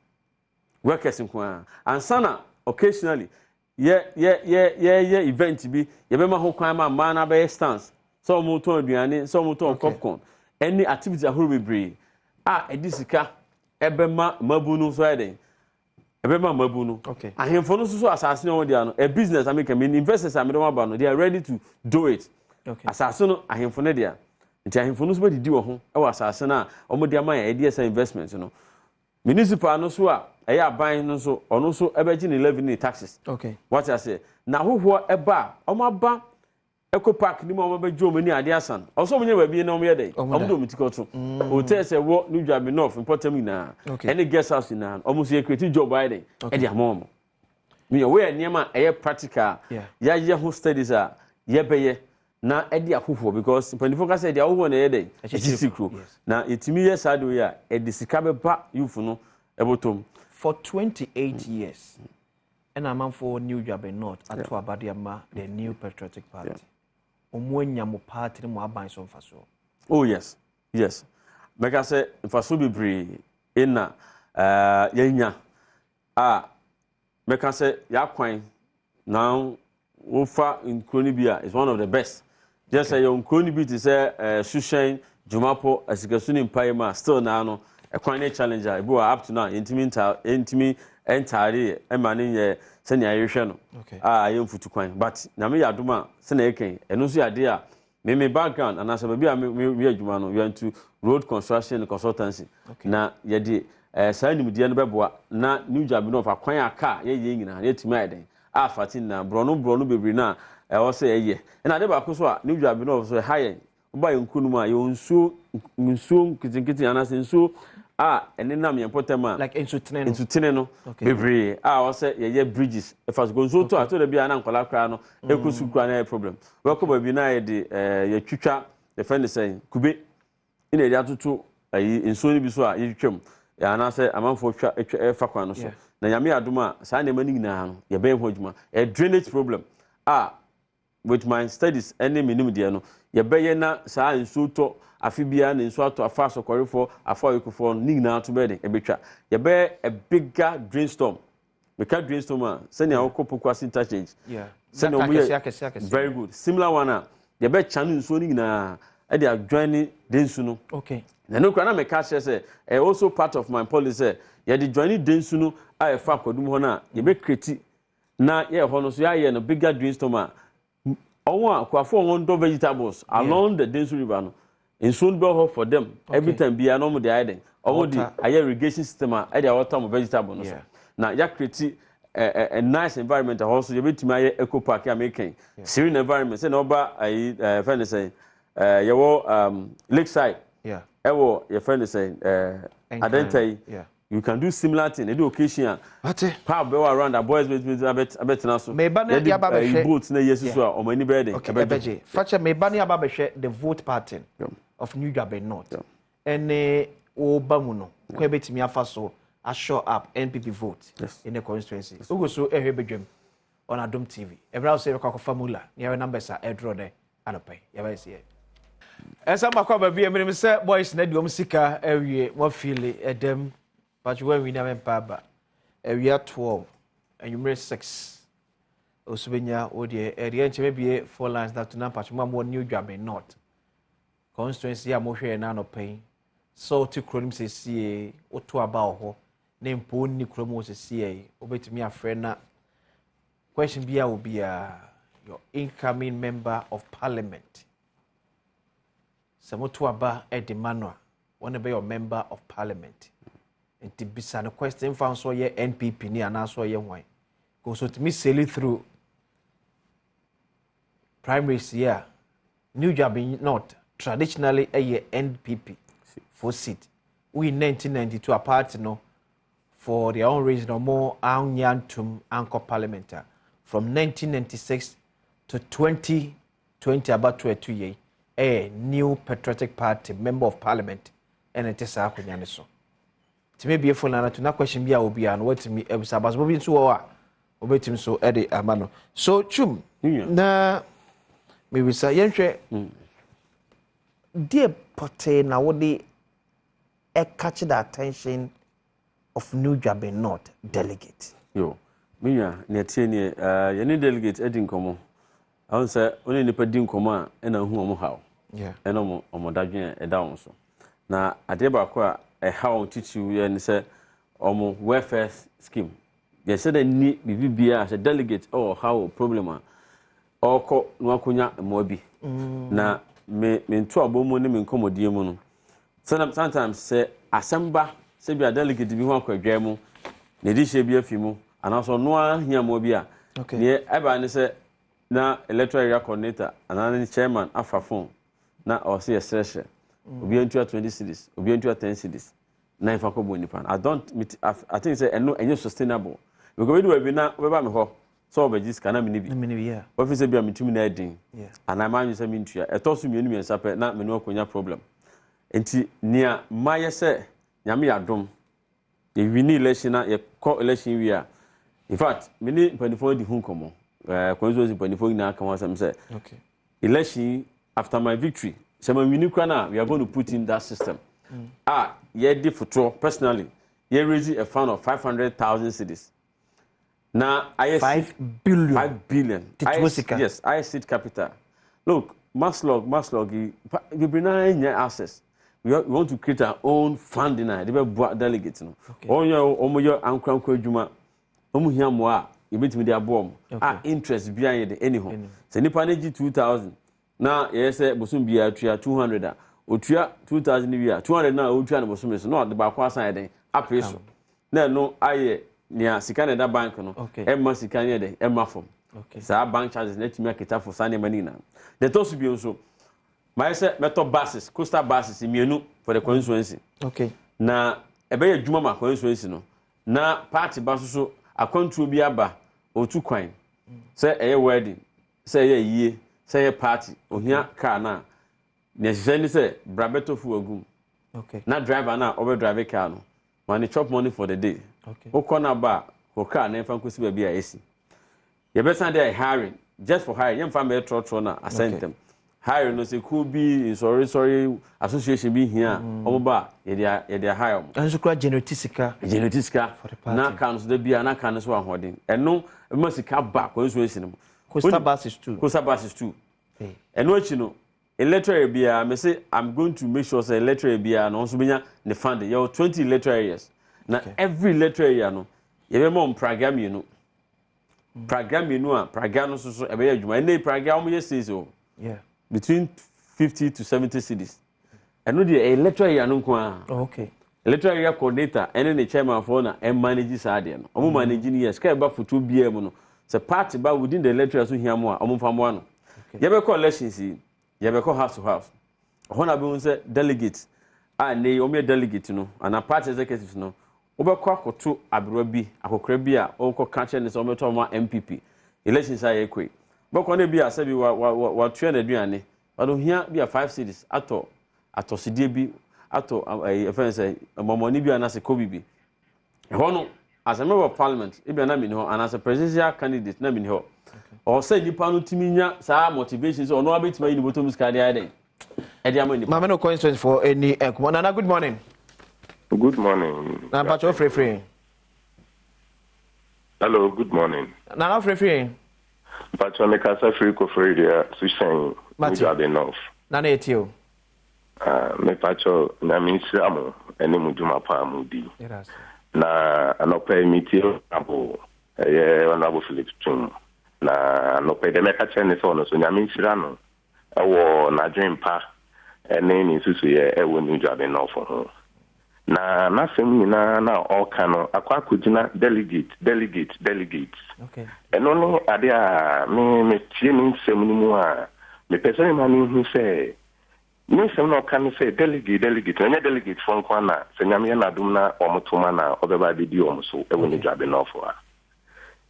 workers nko ara. Ansa na occasionally yɛ yɛ yɛ yɛyɛ event bi, yɛbɛma ho kwan ma mmaa no abɛyɛ stands sɛ wɔn tɔn aduane, sɛ wɔn tɔn popcorn ɛne activity ahorow bebree a ɛde sika ɛbɛma mmabu no nso ayɛ den, ɛbɛma mmabu no. Ahemfo no nso so asase no wɔn deɛ no, a business ameka mi investors a mede wɔn aba no, they are ready to do it. Asase no, ahemfo no deɛ, nti ahemfo no nso bɛdidi wɔ ho ɛwɔ asase no a wɔn de ama yɛn ɛde ɛsɛ investment no. Municipal no so a ɛyɛ aban no nso, ɔno nso ɛbɛgye ne levy ne taxes. Wate aseɛ? Na ahohoɔ ɛba a wɔn aba eco park ni mu a wɔn bɛgye wɔn ani adeɛ asan ɔsɔ wɔn nyɛ baabi na wɔn yɛ dɛ Wɔn da. wɔn de wɔn ti kɔto hotels ɛwɔ New Dwabe North mpɔtam nyinaa ɛne guest house nyinaa, wɔn nso yɛ create job ayɛ dɛ ɛde ama wɔn. Miyɛ wɔyɛ nneɛma a ɛyɛ practical, yɛayɛ ho studies a yɛbɛyɛ na ɛde ahohoɔ, because mpanyinfoɔ kasa ɛde ahohoɔ na ɛyɛ dɛ ɛsisi kuro. Na yɛtumi yɛ saa de yi a, ɛde sika bɛba youth no ɛbɔtɔm. For 28 years ɛna amanfoɔ New Dwabe North ato aba de ama the New Patriotic Party. Ɔmo anya mo party ne mo aban so mfasoɔ? Oh yes, mɛka sɛ mfasoɔ bebree ɛna yɛnya a mɛka sɛ yɛakwan na wofa nkuro no bi a is one of the best. Gye sɛ yɛ nkuro no bi te sɛ Suhyɛn, Dwumapɔ, Asikasu ne Mpaeɛ mu a, still naa no ɛkwan ne challenge a ebi wɔ up to now yɛntumi nta yɛntumi ntaare yɛ ɛma ne nyɛ sɛnea yɛhwɛ no a ayɛ mfutu kwan. But Nyame yɛ adom a, sɛnea yɛkɛn ɛno nso yɛ adeɛ a me background anaasɛ baabi a me yɛ adwuma no, we are into road construction and consultancy. Na yɛde saa nimdeɛ no bɛboa na New Dwabe North akwan a kaa yɛyɛ nyinaa yɛtumi ayɛ den a fati nyinaa borɔno borɔno bebree no a ɛwɔ sɛ yɛyɛ. Ɛna ade baako so a New Dwabe North so ɛha yɛn, woba yɛn nkuro no mu a, yɛwɔ nsuo nketenkete anaasɛ nsuo a ɛnenam yɛn mpɔtam a Like nsutene no? Nsutene no bebree a ɛwɔ sɛ yɛyɛ bridges ɛfa so. Nsuo tɔ a, to da bi a na nkwadaa koraa no ɛkɔ sukuu koraa na ɛyɛ problem. Wɔkɔ baabi na yɛde yɛtwitwa, yɛfrɛ no sɛn, kube ɛna yɛde atoto ayi nsuo no bi so a yɛtwitwa mu anaasɛ amanfoɔ twa atwa ɛfa kwan no so. Na Nyame yɛ adom a, saa nneɛma no nyinaa no yɛbɛyɛ ho adwuma. Ɛyɛ drainage problem a with my studies ɛne me nimdeɛ no yɛbɛyɛ na saa nsuo tɔ afe biara na nsuo atɔ afa asɔkɔrefoɔ, afa ɔyɛkofoɔ no ne nyinaa to bɛyɛ den ɛbɛtwa. Yɛbɛyɛ a bigger drain storm. Meka drain storm a, sɛnea wokɔ Pokuase Interchange, sɛnea wɔn yɛ, very good, similar one a yɛbɛ channel nsuo no nyinaa ɛde adwan ne densu no. Na ɛno koraa na meka kyerɛ sɛ ɛyɛ also part of my policy sɛ yɛde join ne densu no a ɛfa akwadum hɔ no a, yɛbɛ create na yɛ hɔ no so yɛayɛ no bigger drain storm a wɔn a kuafo a wɔn dɔ vegetables along the Densu River no, nsuo no bɛ hɔ for them every time biara na wɔn de ayɛ den, wɔn de ayɛ irrigation system a ɛde awɔta wɔn vegetable no so na yɛ create a nice environment a hɔ nso yɛbɛtumi ayɛ eco park a mekɛn, serene environment sɛ na ɔba ayi fɛn ne sɛn yɛwɔ lakeside ɛwɔ yɛfrɛ ne sɛn Adenta yi. You can do similar thing. Ɛdi occasion a park bɛwɔ around a boys bɛtumi abɛtena so. Meba ne yaba bɛhwɛ boat na yɛ soso a ɔmo ani bɛyɛ den. Okay, ɛbɛgye fakyɛ. Meba ne aba bɛhwɛ the vote pattern of New Juaben North ɛne wɔba mu no kwan bɛtumi afa so ashore up NPP vote in the constituency. Ogo so ɛhwɛ Badwam on Adom TV. Ɛbrɛ sɛ yɛbɛkɔ akɔfa mula ne yɛwɛ numbers a ɛdorɔ dɛ anɔpɛ yɛbɛyɛ sɛ ɛsɛ makɔ aba bi. Ɛmenim sɛ boys na de wɔn sika awie wɔfili ɛdɛm patro wɔn na mɛmpa aba awia 12, anwummerɛ 6 osu bɛnya wo deɛ. Ɛdeɛ nkyɛn bɛbie four lines na to na patro mu a mo New Juaben North constituency a mohwɛ yɛn n'anɔpɛ yi sɛ wote kuro no mu sɛsie, woto aba wɔ hɔ na mpo wonni kurom wɔ sɛsie yi, wobɛtumi afrɛ na question bi a wɔ biara, your incoming member of parliament, sɛ moto aba de ma no a, wɔn bɛyɛ member of parliament, nti bisa no question fa nso ɔyɛ NPP ni anaasɛ ɔyɛ hwan kò so tumi sail through primaries yi a. New Juaben North traditionally ɛyɛ NPP for seat. Woyi 1992 a party no for their own reason ɔmo anya ntum ankɔ parliament a, from 1996 to 2020 abato ɛto yɛ ɛyɛ New Patriotic Party member of parliament ɛna ɛte saa akonnwa no so. Tìmí ebie phone na to na question bi a obiara no watumi ebisa. Abasobɔ bi nso wɔ hɔ a obetumi so ɛde ama no so twum na mebisa. Yɛnhwɛ deɛ pɔtee na wɔde catch the attention of New Juaben North delegate. Yo, me nua, nea tie nie, yɛne delegate adi nkɔmmɔ. Ahun sɛ wɔne nipa di nkɔmmɔ a, ɛna hu wɔn haw ɛna wɔn dadwen a ɛda wɔn so. Na adeɛ baako a ɛha wɔn titiriw yɛ ne sɛ wɔn welfare scheme yɛsɛ dɛ ni biribi biara sɛ delegate ɛwɔ haw wɔ problem a ɔrekɔ na wakɔnya mmoa bi. Na me nto abɔ mu ne me nkɔmmɔdie mu no, sometimes sɛ asɛm ba sɛ bi a delegate bi ho akɔ adwa mu na ɛdi hyɛ bi afi mu anaasɛ ɔno ara hia mmoa bi a, neɛ ɛbaa ne sɛ na electoral area coordinator anaa ne chairman afa phone na ɔsɛ yɛsrɛsrɛ obi ntua 20 cedis, obi ntua 10 cedis na nfa kɔ bɔ nipa no. I don't, I think sɛ ɛno ɛnyɛ sustainable because ebi baabi na ɔbɛba mi hɔ sɛ ɔbɛgye sika na mi ni bi, wɔfi sɛ bi a mi tumi na ɛdin anaa maa nwi sɛ mi ntua ɛtɔ so mmienu mmiɛnsa pɛ na mi ni ɔkɔnya problem. Nti nea mmayɛ sɛ Nyame yɛ adom yɛwi ne election na yɛkɔ election wie a, in fact me ne mpanimfoɔ di ho nkɔmmɔ, constituency mpanimfoɔ nyinaa ka ho asɛm sɛ election after my victory, sɛ ma wini kora no a, we are going to put in that system a yɛde fotoɔ personally yɛ raise a fund of 500,000 cedis na ayɛ 5 billion. 5 billion. Ayɛ, yes, ayɛ seed capital. Look, MASLOC, MASLOC yi bebree naa nya access. We want to create our own funding a yɛde bɛ boa delegate no. Wɔn yɛ wɔn yɛ ankorankora adwuma, wɔn hia mmoa a yɛbɛtumi de aboa wɔn a interest bi ayɛ de ɛni ho. Sɛ nipa ne gye 2,000 na yɛyɛ sɛ bosom biara tua 200 a, otua 2,000 wi a, 200 na otua no bosom so na ɔde baako asan yɛ den apee so na ɛno ayɛ nea sika na ɛda bank no ɛma sika no yɛ den ɛma fam. Saa bank charges na ɛtumi akita fo saa nneɛma no nyinaa. Deɛ ɛtɔ so bio nso, mayɛ sɛ mɛtɔ buses, coaster buses mmienu for the constituency na ɛbɛyɛ adwuma ma constituency no na party ba so so akwantuo bi aba, otu kwan, sɛ ɛyɛ wedding, sɛ ɛyɛ yie, sɛ ɛyɛ party, ohia car na nea ɛhyehyɛ ne sɛ bra bɛtɔ fuel agum na driver na ɔbɛ drive car no ma ne chop money for the day. Wokɔ na ba a, wɔ car na ɛmfa nkɔsi baabi a ɛsi. Yɛbɛsan de ayɛ hiring, just for hiring, yɛmfa mbɛyɛ trɔtrɔ na asɛ ntɛm. Hire no sɛ kuo bi nsɔresɔre association bi hia a, wɔn ba a, yɛde yɛde ahire wɔn. Ɛno nso koraa generate sika. Generate sika. For the party. Na car no so da biara na car no so ahoɔden. Ɛno ɛma sika ba constituency no mu. Coastal buses too. Coastal buses too. Ɛno akyi no, electoral area biara me se I'm going to make sure sɛ electoral area biara no nso benya ne funding. Yɛwɔ 20 electoral areas. Na okay. Every electoral area no yɛbɛma wɔn pragya mmienu. Pragya mmienu a pragya no nso so ɛbɛyɛ adwuma. Ɛnna pragya wɔn yɛ sales o. Between 50 to 70 cedis. Ɛno deɛ ɛyɛ electoral area no nko ara. Oh, okay. Electoral area coordinator ɛne ne chairman foɔ na ɛmanage saa adeɛ no. Wɔn manage no yɛ sika ɛba fotuo biara mu no. Sɛ party ba within the electoral so hia mo a, wɔn mfa mmoa no. Yɛbɛkɔ elections yi, yɛbɛkɔ house to house. Ɛhɔ na bɛhu sɛ delegate a nnɛ yi wɔn yɛ delegate no anaa party executives no, wobɛkɔ akɔto aberewa bi, akɔkora bi a wɔkɔ ka kyerɛ ne sɛ wɔbɛtɔ ama NPP elections a yɛkɔ yi. Bɛkɔ no bi a sɛbi wa wa wa watua n'aduane, but ohia bi a 5 cedis atɔ atɔsodeɛ bi, atɔ ɛyi ɛfɛn sɛ mɔmɔne bi anaasɛ kobi bi. Ɛhɔ no, as a member of parliament, ebi na mi ni hɔ, anaasɛ presidential candidate na mi ni hɔ. Ɔwɔ sɛ nipa no tumi nya saa motivation sɛ ɔno abɛtumi ayi ne bɔtɔ mu sika de ayɛ dɛn ɛde ama nipa. Maame no constituency for any nkɔmɔ. Nana, good morning. Good morning. Na mpatsɔ firifiri. Hello, good morning. Nana, firifiri. Mpatsɔ, mi kasa firi Koforidua Suhyɛn, New Juaben North. Nana, eti o. Uh, mepakyɛw, Nyame nhyira mo ne mo dwuma pa a modi. Na anɔpa yi metie Honorable, ɛyɛ Honorable Philip Twum. Na anɔpa yi deɛ mɛka kyerɛ ne sɛ ɔno nso Nyame nhyira no ɛwɔ n'adwen pa ne ne nsusuiɛ ɛwɔ New Juaben North ho. Na n'asɛm nyinaa na ɔreka no akɔ akɔgyina delegate, delegate, delegate. Ɛno ne ade a me metie ne nsɛm no mu a mepɛ sɛ mema no hu sɛ ne nsɛm na ɔka ne sɛ delegate, delegate, na ɛnyɛ delegate foɔ nko ana sɛ Nyame yɛ n'adom na wɔn to ma na ɔbɛba abɛdi wɔn so ɛwɔ New Juaben North a.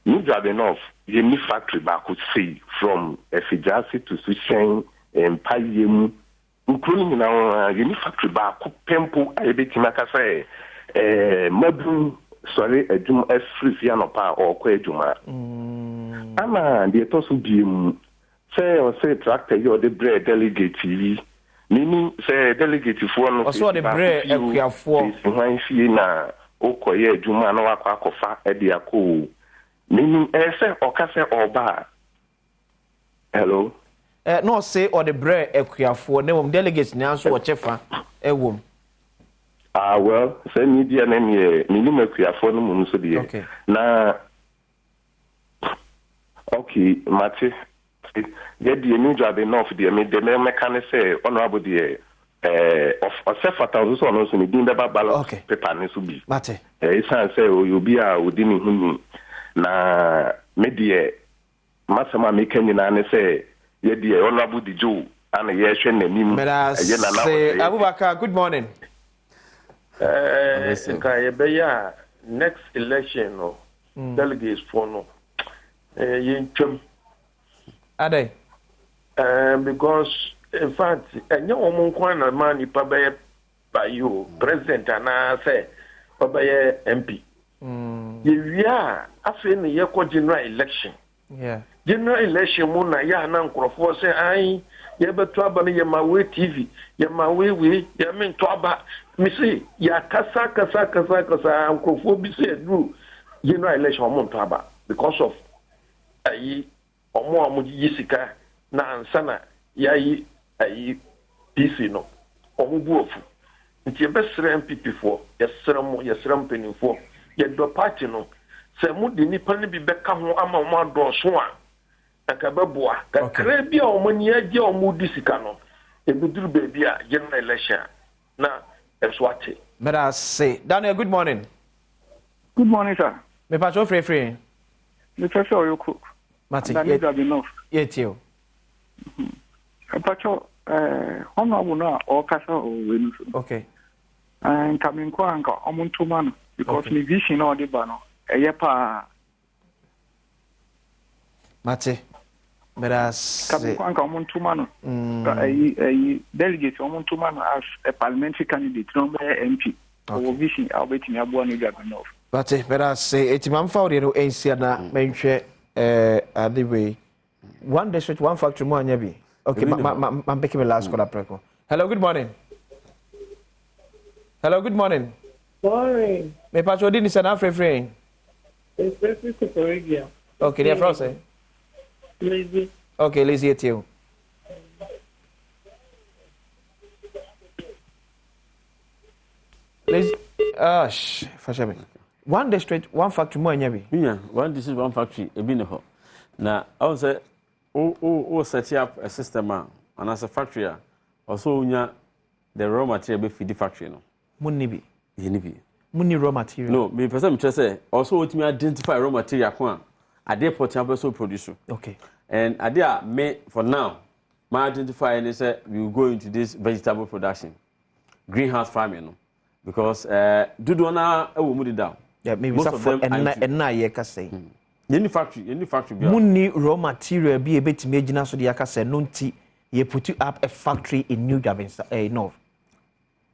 New Juaben North, yɛnni factory baako sei from Afigyaase to Suhyɛn, Mpayɛ mu, nkuro no nyinaa yɛnni factory baako pɛ mpo a yɛbɛtumi aka sɛ mmabun sɔre adwuma afiri fie anɔpa a ɔrekɔ adwuma. Ama deɛ ɛtɔ so biem, sɛ ɔsɛ tractor yi a ɔde brɛ delegate yi, menim sɛ delegate foɔ no ɔsɛ ɔde brɛ akuafoɔ. Sɛ hwan fie na wokɔyɛ adwuma na wakɔ akɔfa de akɔ o, menim ɛyɛ sɛ ɔka sɛ ɔba a. Hello? Ɛ na ɔse ɔde brɛ akuafoɔ na mmom delegates nyinaa nso wɔkyɛ fa ɛwɔ mu. Ah, well, sɛ mi deɛ ne neɛ menim akuafoɔ no mu nso deɛ. Na okay, mate. Yɛ deɛ New Juaben North deɛ, me deɛ mɛka ne sɛ honorable deɛ ɔsɛ fata nso sɛ ɔno nso ne din bɛba ballot paper ne so bi. Mate. Ɛsiane sɛ ɔyɛ obi a ɔdi ne ho ni, na me deɛ masɛm a meka nyinaa ne sɛ yɛ deɛ Honorable Dijo ana yɛhwɛ n'anim. Ɛyɛ Nana Ɔsɛe. Abubakar, good morning. Nka yɛbɛyɛ a next election no, delegates foɔ no, yɛntwam. Adɛn? Because in fact ɛnyɛ wɔn nko ara na ma nipa bɛyɛ bayi o, president anaasɛ ɔbɛyɛ MP. Yɛwie a, afei na yɛkɔ general election. General election mu na yɛ ana nkurɔfoɔ sɛ ae yɛbɛto aba no, yɛma wei TV, yɛma wei wei, yɛme nto aba. Mese yɛakasa kasa kasa kasa, nkurɔfoɔ bi sɛ aduru general election ɔmo nto aba because of ayi ɔmo a ɔmo gyegye sika na ansa na yɛayi ayi PC no, ɔmo bu afu. Nti yɛbɛsrɛ NPP foɔ, yɛsrɛ mo, yɛsrɛ mpanimfoɔ, yɛdɔ party no, sɛ mode nipa no bi bɛka ho ama ɔmo adɔɔso a, anka bɛboa kakra bi a ɔmo ani agye a ɔmo di sika no. Ebiduru baabi a general election a na ɛso ate. Meda ase. Daniel, good morning. Good morning, sir. Mepatro, firifiri. Mepɛ sɛ ɔyɛ cook. Mate. Daniel Juaben North. Yɛtie o. Mpakyɛ, honorable no a ɔrekasa wɔ wei no so. Nka me nko a nka ɔmo ntoma no because ne vision na ɔde ba no ɛyɛ paa. Mate. Meda ase. Nka me nko a nka ɔmo ntoma no. Ɛyi ɛyi delegate ɔmo ntoma no as a parliamentary candidate na ɔmo bɛyɛ MP. Ɔwɔ vision a ɔbɛtumi aboa no Juaben North. Mate, meda ase. Eti ma mfa wo deɛ no nsia na menhwɛ ade wei. One district, one factory mu anya bi. Okay, ma ma ma ma pick me last caller preko. Hello, good morning. Hello, good morning. Morning. Me pacho di ni sɛ na afrɛfrɛ. Efrɛfrɛ Koforidua. Okay, deɛ frɛ sɛ. Lizzy. Okay, Lizzy etie o. Lizzy, ah, sh, fahyɛ me. One district, one factory mu anya bi. Minya, one district, one factory, ebi ne hɔ. Na ɔn sɛ wo wo wo set up a system a anaasɛ factory a ɔsɛ wonya the raw material bɛ feed factory no. Mo nni bi. Yɛ ni bi. Mo nni raw material. No, mi pɛ sɛ mi kyerɛ sɛ ɔsɛ wotumi identify raw material ko a adeɛ pɔtɛ apɛ sɛ produce. Okay. And adeɛ a me for now ma identify ne sɛ we will go into this vegetable production, greenhouse farming no because dodoɔ naa ɛwɔ mu deda. Yeah, maybe most of them are into ɛnna yɛ kasa yi. Yɛnni factory, yɛnni factory bi. Mo nni raw material bi a ebetumi agyina so de aka sɛ no nti yɛ put up a factory in New Dwabinsa North.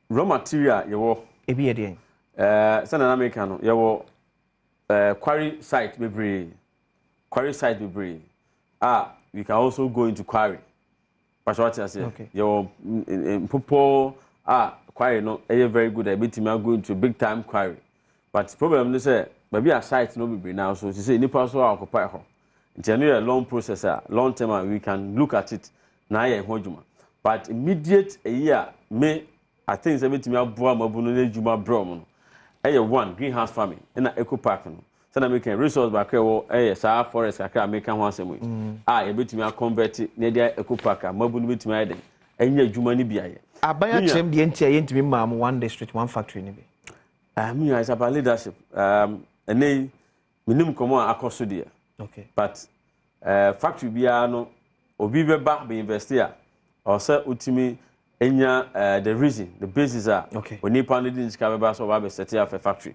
Raw material yɛwɔ. Ebi yɛ deɛn? Sɛnea na meka no, yɛwɔ quarry site bebree, quarry site bebree a we can also go into quarry. Pastor wate aseɛ? Okay. Yɛwɔ mpopɔ a quarry no ɛyɛ very good a ebetumi go into big time quarry. But problem ne sɛ baabi a site no bebree naa so sɛ nipa so a occupy hɔ. Nti ɛno yɛ long process a long term a we can look at it na ayɛ ho adwuma. But immediate eyi a me I think sɛ betumi aboa mmabunu no adwuma brɛ wɔn no ɛyɛ one greenhouse farming ɛna eco park no. Sɛnea meka resource baako a ɛwɔ ɛyɛ saa forest kakra a meka ho asɛm yi a yɛbɛtumi aconvert na yɛde ayɛ eco park a mmabunu bɛtumi ayɛ den ɛnyɛ adwuma no bi ayɛ. Aban akyerɛm deɛ nti a yɛntumi mmaa mo one district one factory no bi. Ah, me nua, it's about leadership. Ɛnɛ yi, menim nkɔmmɔ a akɔ so deɛ. But factory biara no, obi bɛba bɛ invest a, ɔwɔ sɛ wotumi nya the reason, the basis a onipa no de ne sika bɛba sɛ ɔba abɛ set up a factory.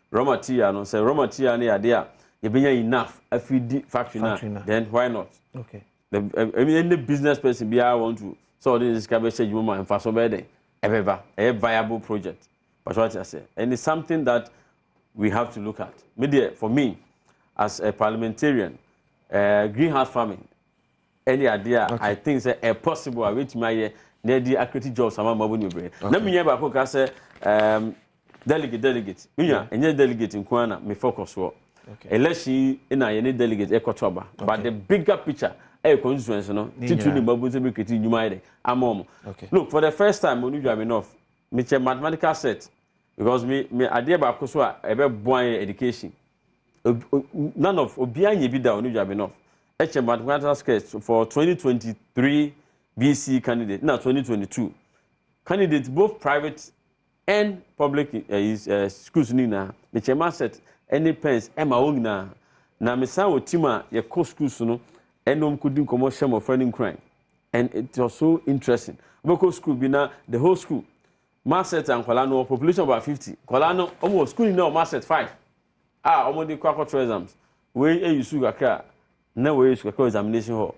Raw material no, sɛ raw material no yɛ adeɛ a yɛbɛnya enough afiri di factory no a, then why not? The, any business person biara want to sɛ ɔde ne sika bɛhyɛ adwuma mu a mfaso bɛyɛ dɛn ɛbɛba, ɛyɛ viable project. But what I say, and it's something that we have to look at. Me deɛ, for me, as a parliamentarian, greenhouse farming, ɛne adeɛ a I think sɛ ɛ possible a wetumi ayɛ na yɛde acreate jobs ama mmabu ne bebree. Na mi nya baako ka sɛ delegate, mi nya ɛnyɛ delegate nko ara na mi focus wɔ. Election yi na yɛne delegate ɛkɔtɔ aba. But the bigger picture ɛyɛ constituency no, titiri ne mmabu nso bi create nnwuma ayɛ dɛ ama wɔn. Look, for the first time, Onu Dwame North, mi kyɛ mathematical set because mi adeɛ baako so a ɛbɛ boa yɛ education. None of obiara nyɛ bi da Onu Dwame North. Ɛkyɛ mathematical set for 2023 BC candidate na 2022 candidate, both private and public schools ni nyinaa. Mekyɛ ma set ɛne pens ɛma wɔn nyinaa na mesan wɔ team a yɛkɔ schools no ɛne wɔn kɔdi nkɔmɔ hyɛ mmɔfra no nkuran, and it was so interesting. Wobɛkɔ school bi na the whole school math set a nkwadaa no wɔ population about 50 nkwadaa no, wɔn wɔ school nyinaa wɔ math set five a wɔn de kɔ akɔtɔ exams. Wei eyi su kakra na wei su kakra examination hall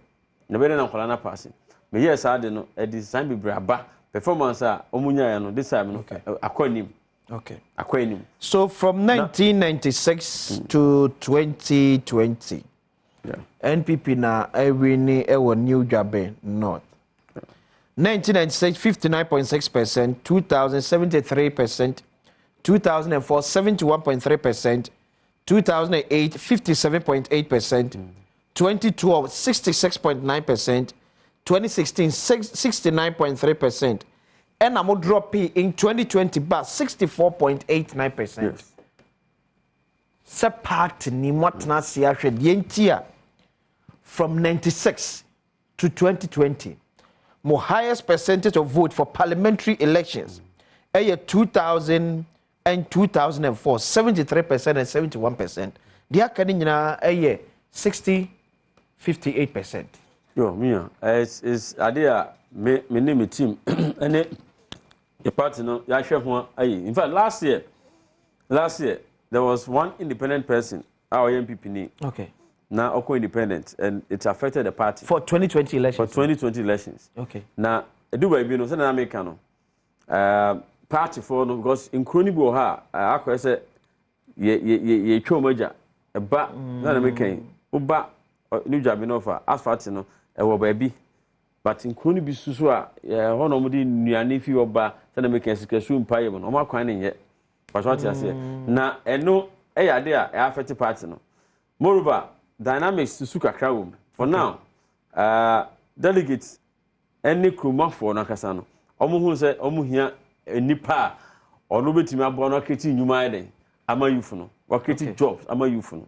na bɛyɛ na nkwadaa no apaase. Meyɛ saa de no ɛde san bebree aba performance a wɔn nyaeɛ no this time no akɔ anim. Akɔ anim. So from 1996 to 2020, NPP na ɛwini ɛwɔ New Dwabe North. 1996, 59.6%, 2000, 73%, 2004, 71.3%, 2008, 57.8%, 2012, 66.9%, 2016, 69.3%. Ɛna mo drop in 2020 ba 64.89%. Sɛ party ni mo atena ase ahwɛ deɛ nti a from 96 to 2020 mo highest percentage of vote for parliamentary elections ɛyɛ 2000 and 2004, 73% and 71%. Deɛ aka ne nyinaa ɛyɛ 60, 58%. Yo, mia, it's adeɛ a me ne me team ɛne the party no yɛahwɛ ho ayi. In fact, last year there was one independent person a ɔyɛ NPP ni. Na ɔkɔ independent and it affected the party. For 2020 elections. For 2020 elections. Na edu baabi no, sɛdeɛ na meka no, party foɔ no, because nkuro no bi wɔ hɔ a akɔyɛ sɛ yɛ yɛ yɛ yɛtwa wɔn agya ɛba na meka yi woba ne Dwabe no ɔfa asphalt no ɛwɔ baabi. But nkuro no bi so so a ɛhɔ na wɔde nnuane fi hɔ ba sɛdeɛ meka sikasu mpaeɛ mu no, wɔn akwan no nyɛ. Pastor ate aseɛ. Na ɛno ɛyɛ ade a ɛyɛ affect party no. Moreover, dynamics susu kakra wɔ mu. For now, delegates ɛne kuromafoɔ no ankasa no, wɔn hu sɛ wɔn hia nipa a ɔno bɛtumi aboa no akiriti nnwuma ayɛ dɛn ama youth no, wakiriti jobs ama youth no.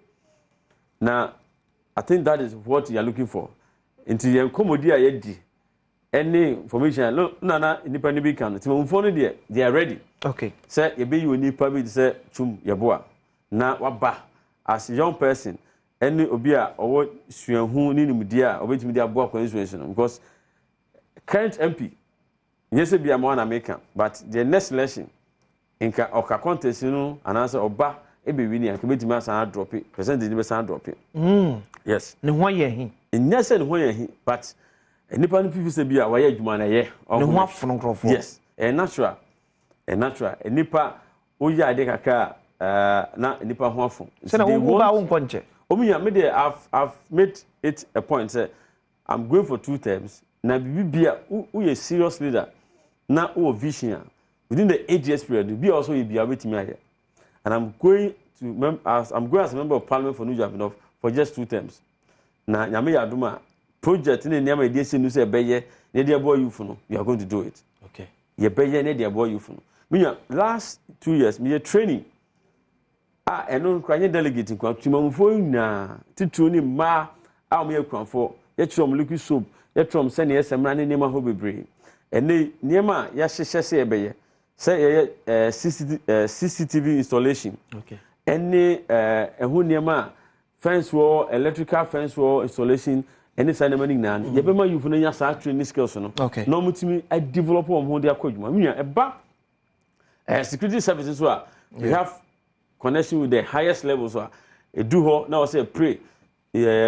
Na I think that is what you are looking for. Nti yɛn nkɔmmɔdi a yɛdi ɛne information a no na na nipa no bi ka no, temamufoɔ no deɛ, they are ready. Sɛ yɛbɛyi onipa bi te sɛ Twum Yeboah na waba as young person ɛne obi a ɔwɔ suahu ne nimdeɛ a ɔbɛtumi de aboa constituency no, because current MP nyɛ sɛ bia ma na meka, but the next election nka ɔka contest no anaasɛ ɔba ɛbɛwi ni anka bɛtumi asan adrop percentage no, bɛsan adrop. Yes. Ne ho ayɛ hi. Nyɛ sɛ ne ho yɛ hi, but nipa no fifi sɛ bi a wɔyɛ adwuma no ɛyɛ. Ne ho afono nkurɔfoɔ. Yes, ɛyɛ natural, ɛyɛ natural. Nipa woyɛ adeɛ kakra a na nipa ho afo. Sɛnɛ wo ba wo nkɔ nkyɛ. Omi nya me deɛ, I've made it a point sɛ I'm going for two terms, na bibi bi a woyɛ serious leader na wowɔ vision a, within the 8 years period bi a ɔsɔ yɛ bi a wobɛtumi ayɛ. And I'm going as a member of parliament for New Juaben North for just two terms, na Nyame yɛ adom a, project ne nneɛma yɛde esi no sɛ ɛbɛyɛ ne de ɛboa youth no, we are going to do it. Yɛbɛyɛ ne de ɛboa youth no. Minya last 2 years meyɛ training a ɛno nkora nyɛ delegate nkora, tumamufoɔ nyinaa, titiro ne mmaa a wɔyɛ akuafoɔ. Yɛkyerɛ wɔn liquid soap, yɛkyerɛ wɔn sɛnea yɛsɛ mmara ne nneɛma hɔ bebree. Ɛnɛ nneɛma a yɛahyehyɛ sɛ yɛbɛyɛ sɛ yɛyɛ CCTV installation ɛne ɛho nneɛma a fence wall, electrical fence wall installation ɛne saa nneɛma no nyinaa no, yɛbɛma youth no nya saa training skills no na wɔn tumi develop wɔn ho de akɔ adwuma. Nua ɛba security services so a, we have connection with the highest level, so a edu hɔ na wɔsɛ pray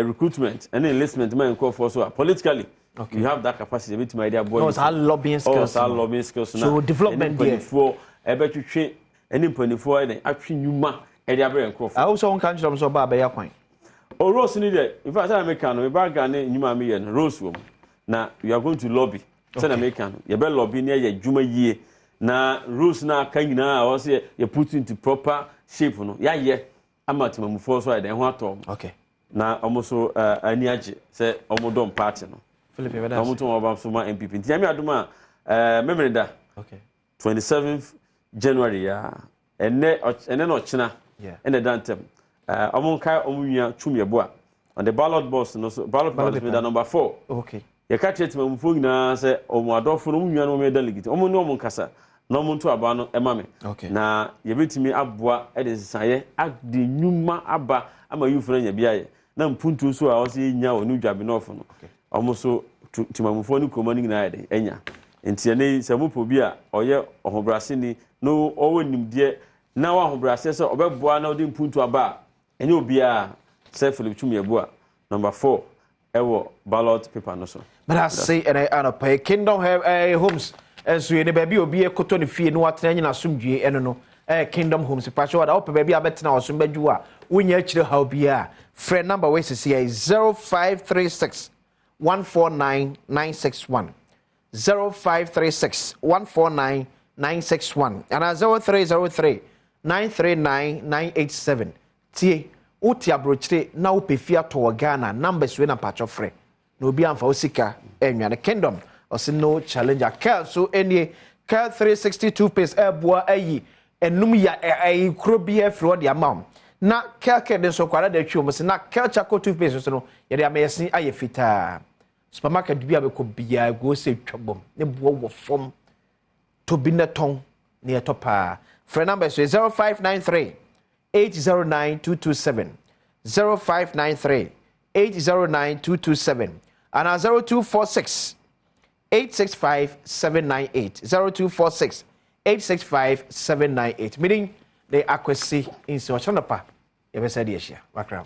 recruitment ɛne enlistment ma nkurɔfoɔ so a, politically we have that capacity ebitumi ayɛ de aboa. No, saa lobbying skills. Oh, saa lobbying skills na. So development there. Ɛne mpanimfoɔ ɛbɛtwitwe, ɛne mpanimfoɔ ɛde atwe nnwuma ɛde abrɛ nkurɔfoɔ. Awo sɛ wɔn ka nkyerɛ mo sɛ ɔba abɛyɛ kwan. O, roads ni deɛ, in fact, sɛ meka no, me background ne nnwuma a meyɛ no, roads wɔ mu, na we are going to lobby. Sɛ na meka no, yɛbɛ lobby ne yɛ adwuma yie na roads na aka nyinaa a wɔsɛ yɛ put into proper shape no, yɛayɛ ama temamufoɔ so ayɛ dɛn ho atɔ wɔn na wɔn nso ani agye sɛ wɔn dɔm party no Philip, na wɔn to wɔn aba so ma NPP. Nti Nyame adom a, Memene da 27th January ya, ɛnɛ na ɔkyena ɛna ɛda ntɛm, wɔn nkae wɔn nua Twum Yeboah on the ballot box no so, ballot paper da number 4. Yɛka kyerɛ temamufoɔ nyinaa sɛ wɔn adɔfo no, wɔn nua no, wɔn yɛ delegate, wɔn ne wɔn nkasa na wɔn nto aba no ɛma me na yɛbɛtumi aboa ɛde nsesaeɛ ade nnwuma aba ama youth no anya bi ayɛ, na mpuntu nso a wɔsɛ yɛnya wɔ New Juaben North no, wɔn nso temamufoɔ ne kuroma no nyinaa yɛ de anya. Nti ɛnɛ yi sɛ mopɛ obi a ɔyɛ ɔhobrɛaseni na ɔwɔ nimdeɛ na ɔwɔ ahobrɛaseɛ sɛ ɔbɛboa na ɔde mpuntu aba a, ɛnyɛ obiara sɛ Philip Twum Yeboah, number 4 ɛwɔ ballot paper no so. Mena ase ɛnɛ anɔpa yi. Kingdom Homes nso yɛ ne baabi a obi ekoto ne fie na watena nyina asomdwie. Ɛno no Kingdom Homes pakyɛ wada wopɛ baabi a bɛtena ɔsom bɛdwo a wonya akyire haw biara, frɛ number wei sisi yɛ 0536 149 961, 0536 149 961 anaa 0303 939 987. Tie, wote aburokyire na wopɛ fie atɔ wɔ Ghana, numbers wei na mpakyɛ frɛ na obi amfa wo sika ɛnwane. Kingdom ɔsi no challenger. Kel so nie, Kel 360 toothpaste ɛɛboa ayi ɛnum ya ɛyi kuro bi afiri hɔ de ama wo, na Kel Kel de nso kwara de atwi wɔn si, na Kel charcoal toothpaste nso no yɛde ama yɛsi ayɛ fitaa. Supermarket bi a bɛkɔ biara egu sɛ twa bom ne boɔ wɔ fam, tobi ne tɔn ne yɛtɔ paa. Frɛ number so 0593 809 227, 0593 809 227 ana 0246 865 798, 0246 865 798. Meaning de Akwasi nsi ɔkyerɛ no pa yɛbɛsɛ de ahyia wakra.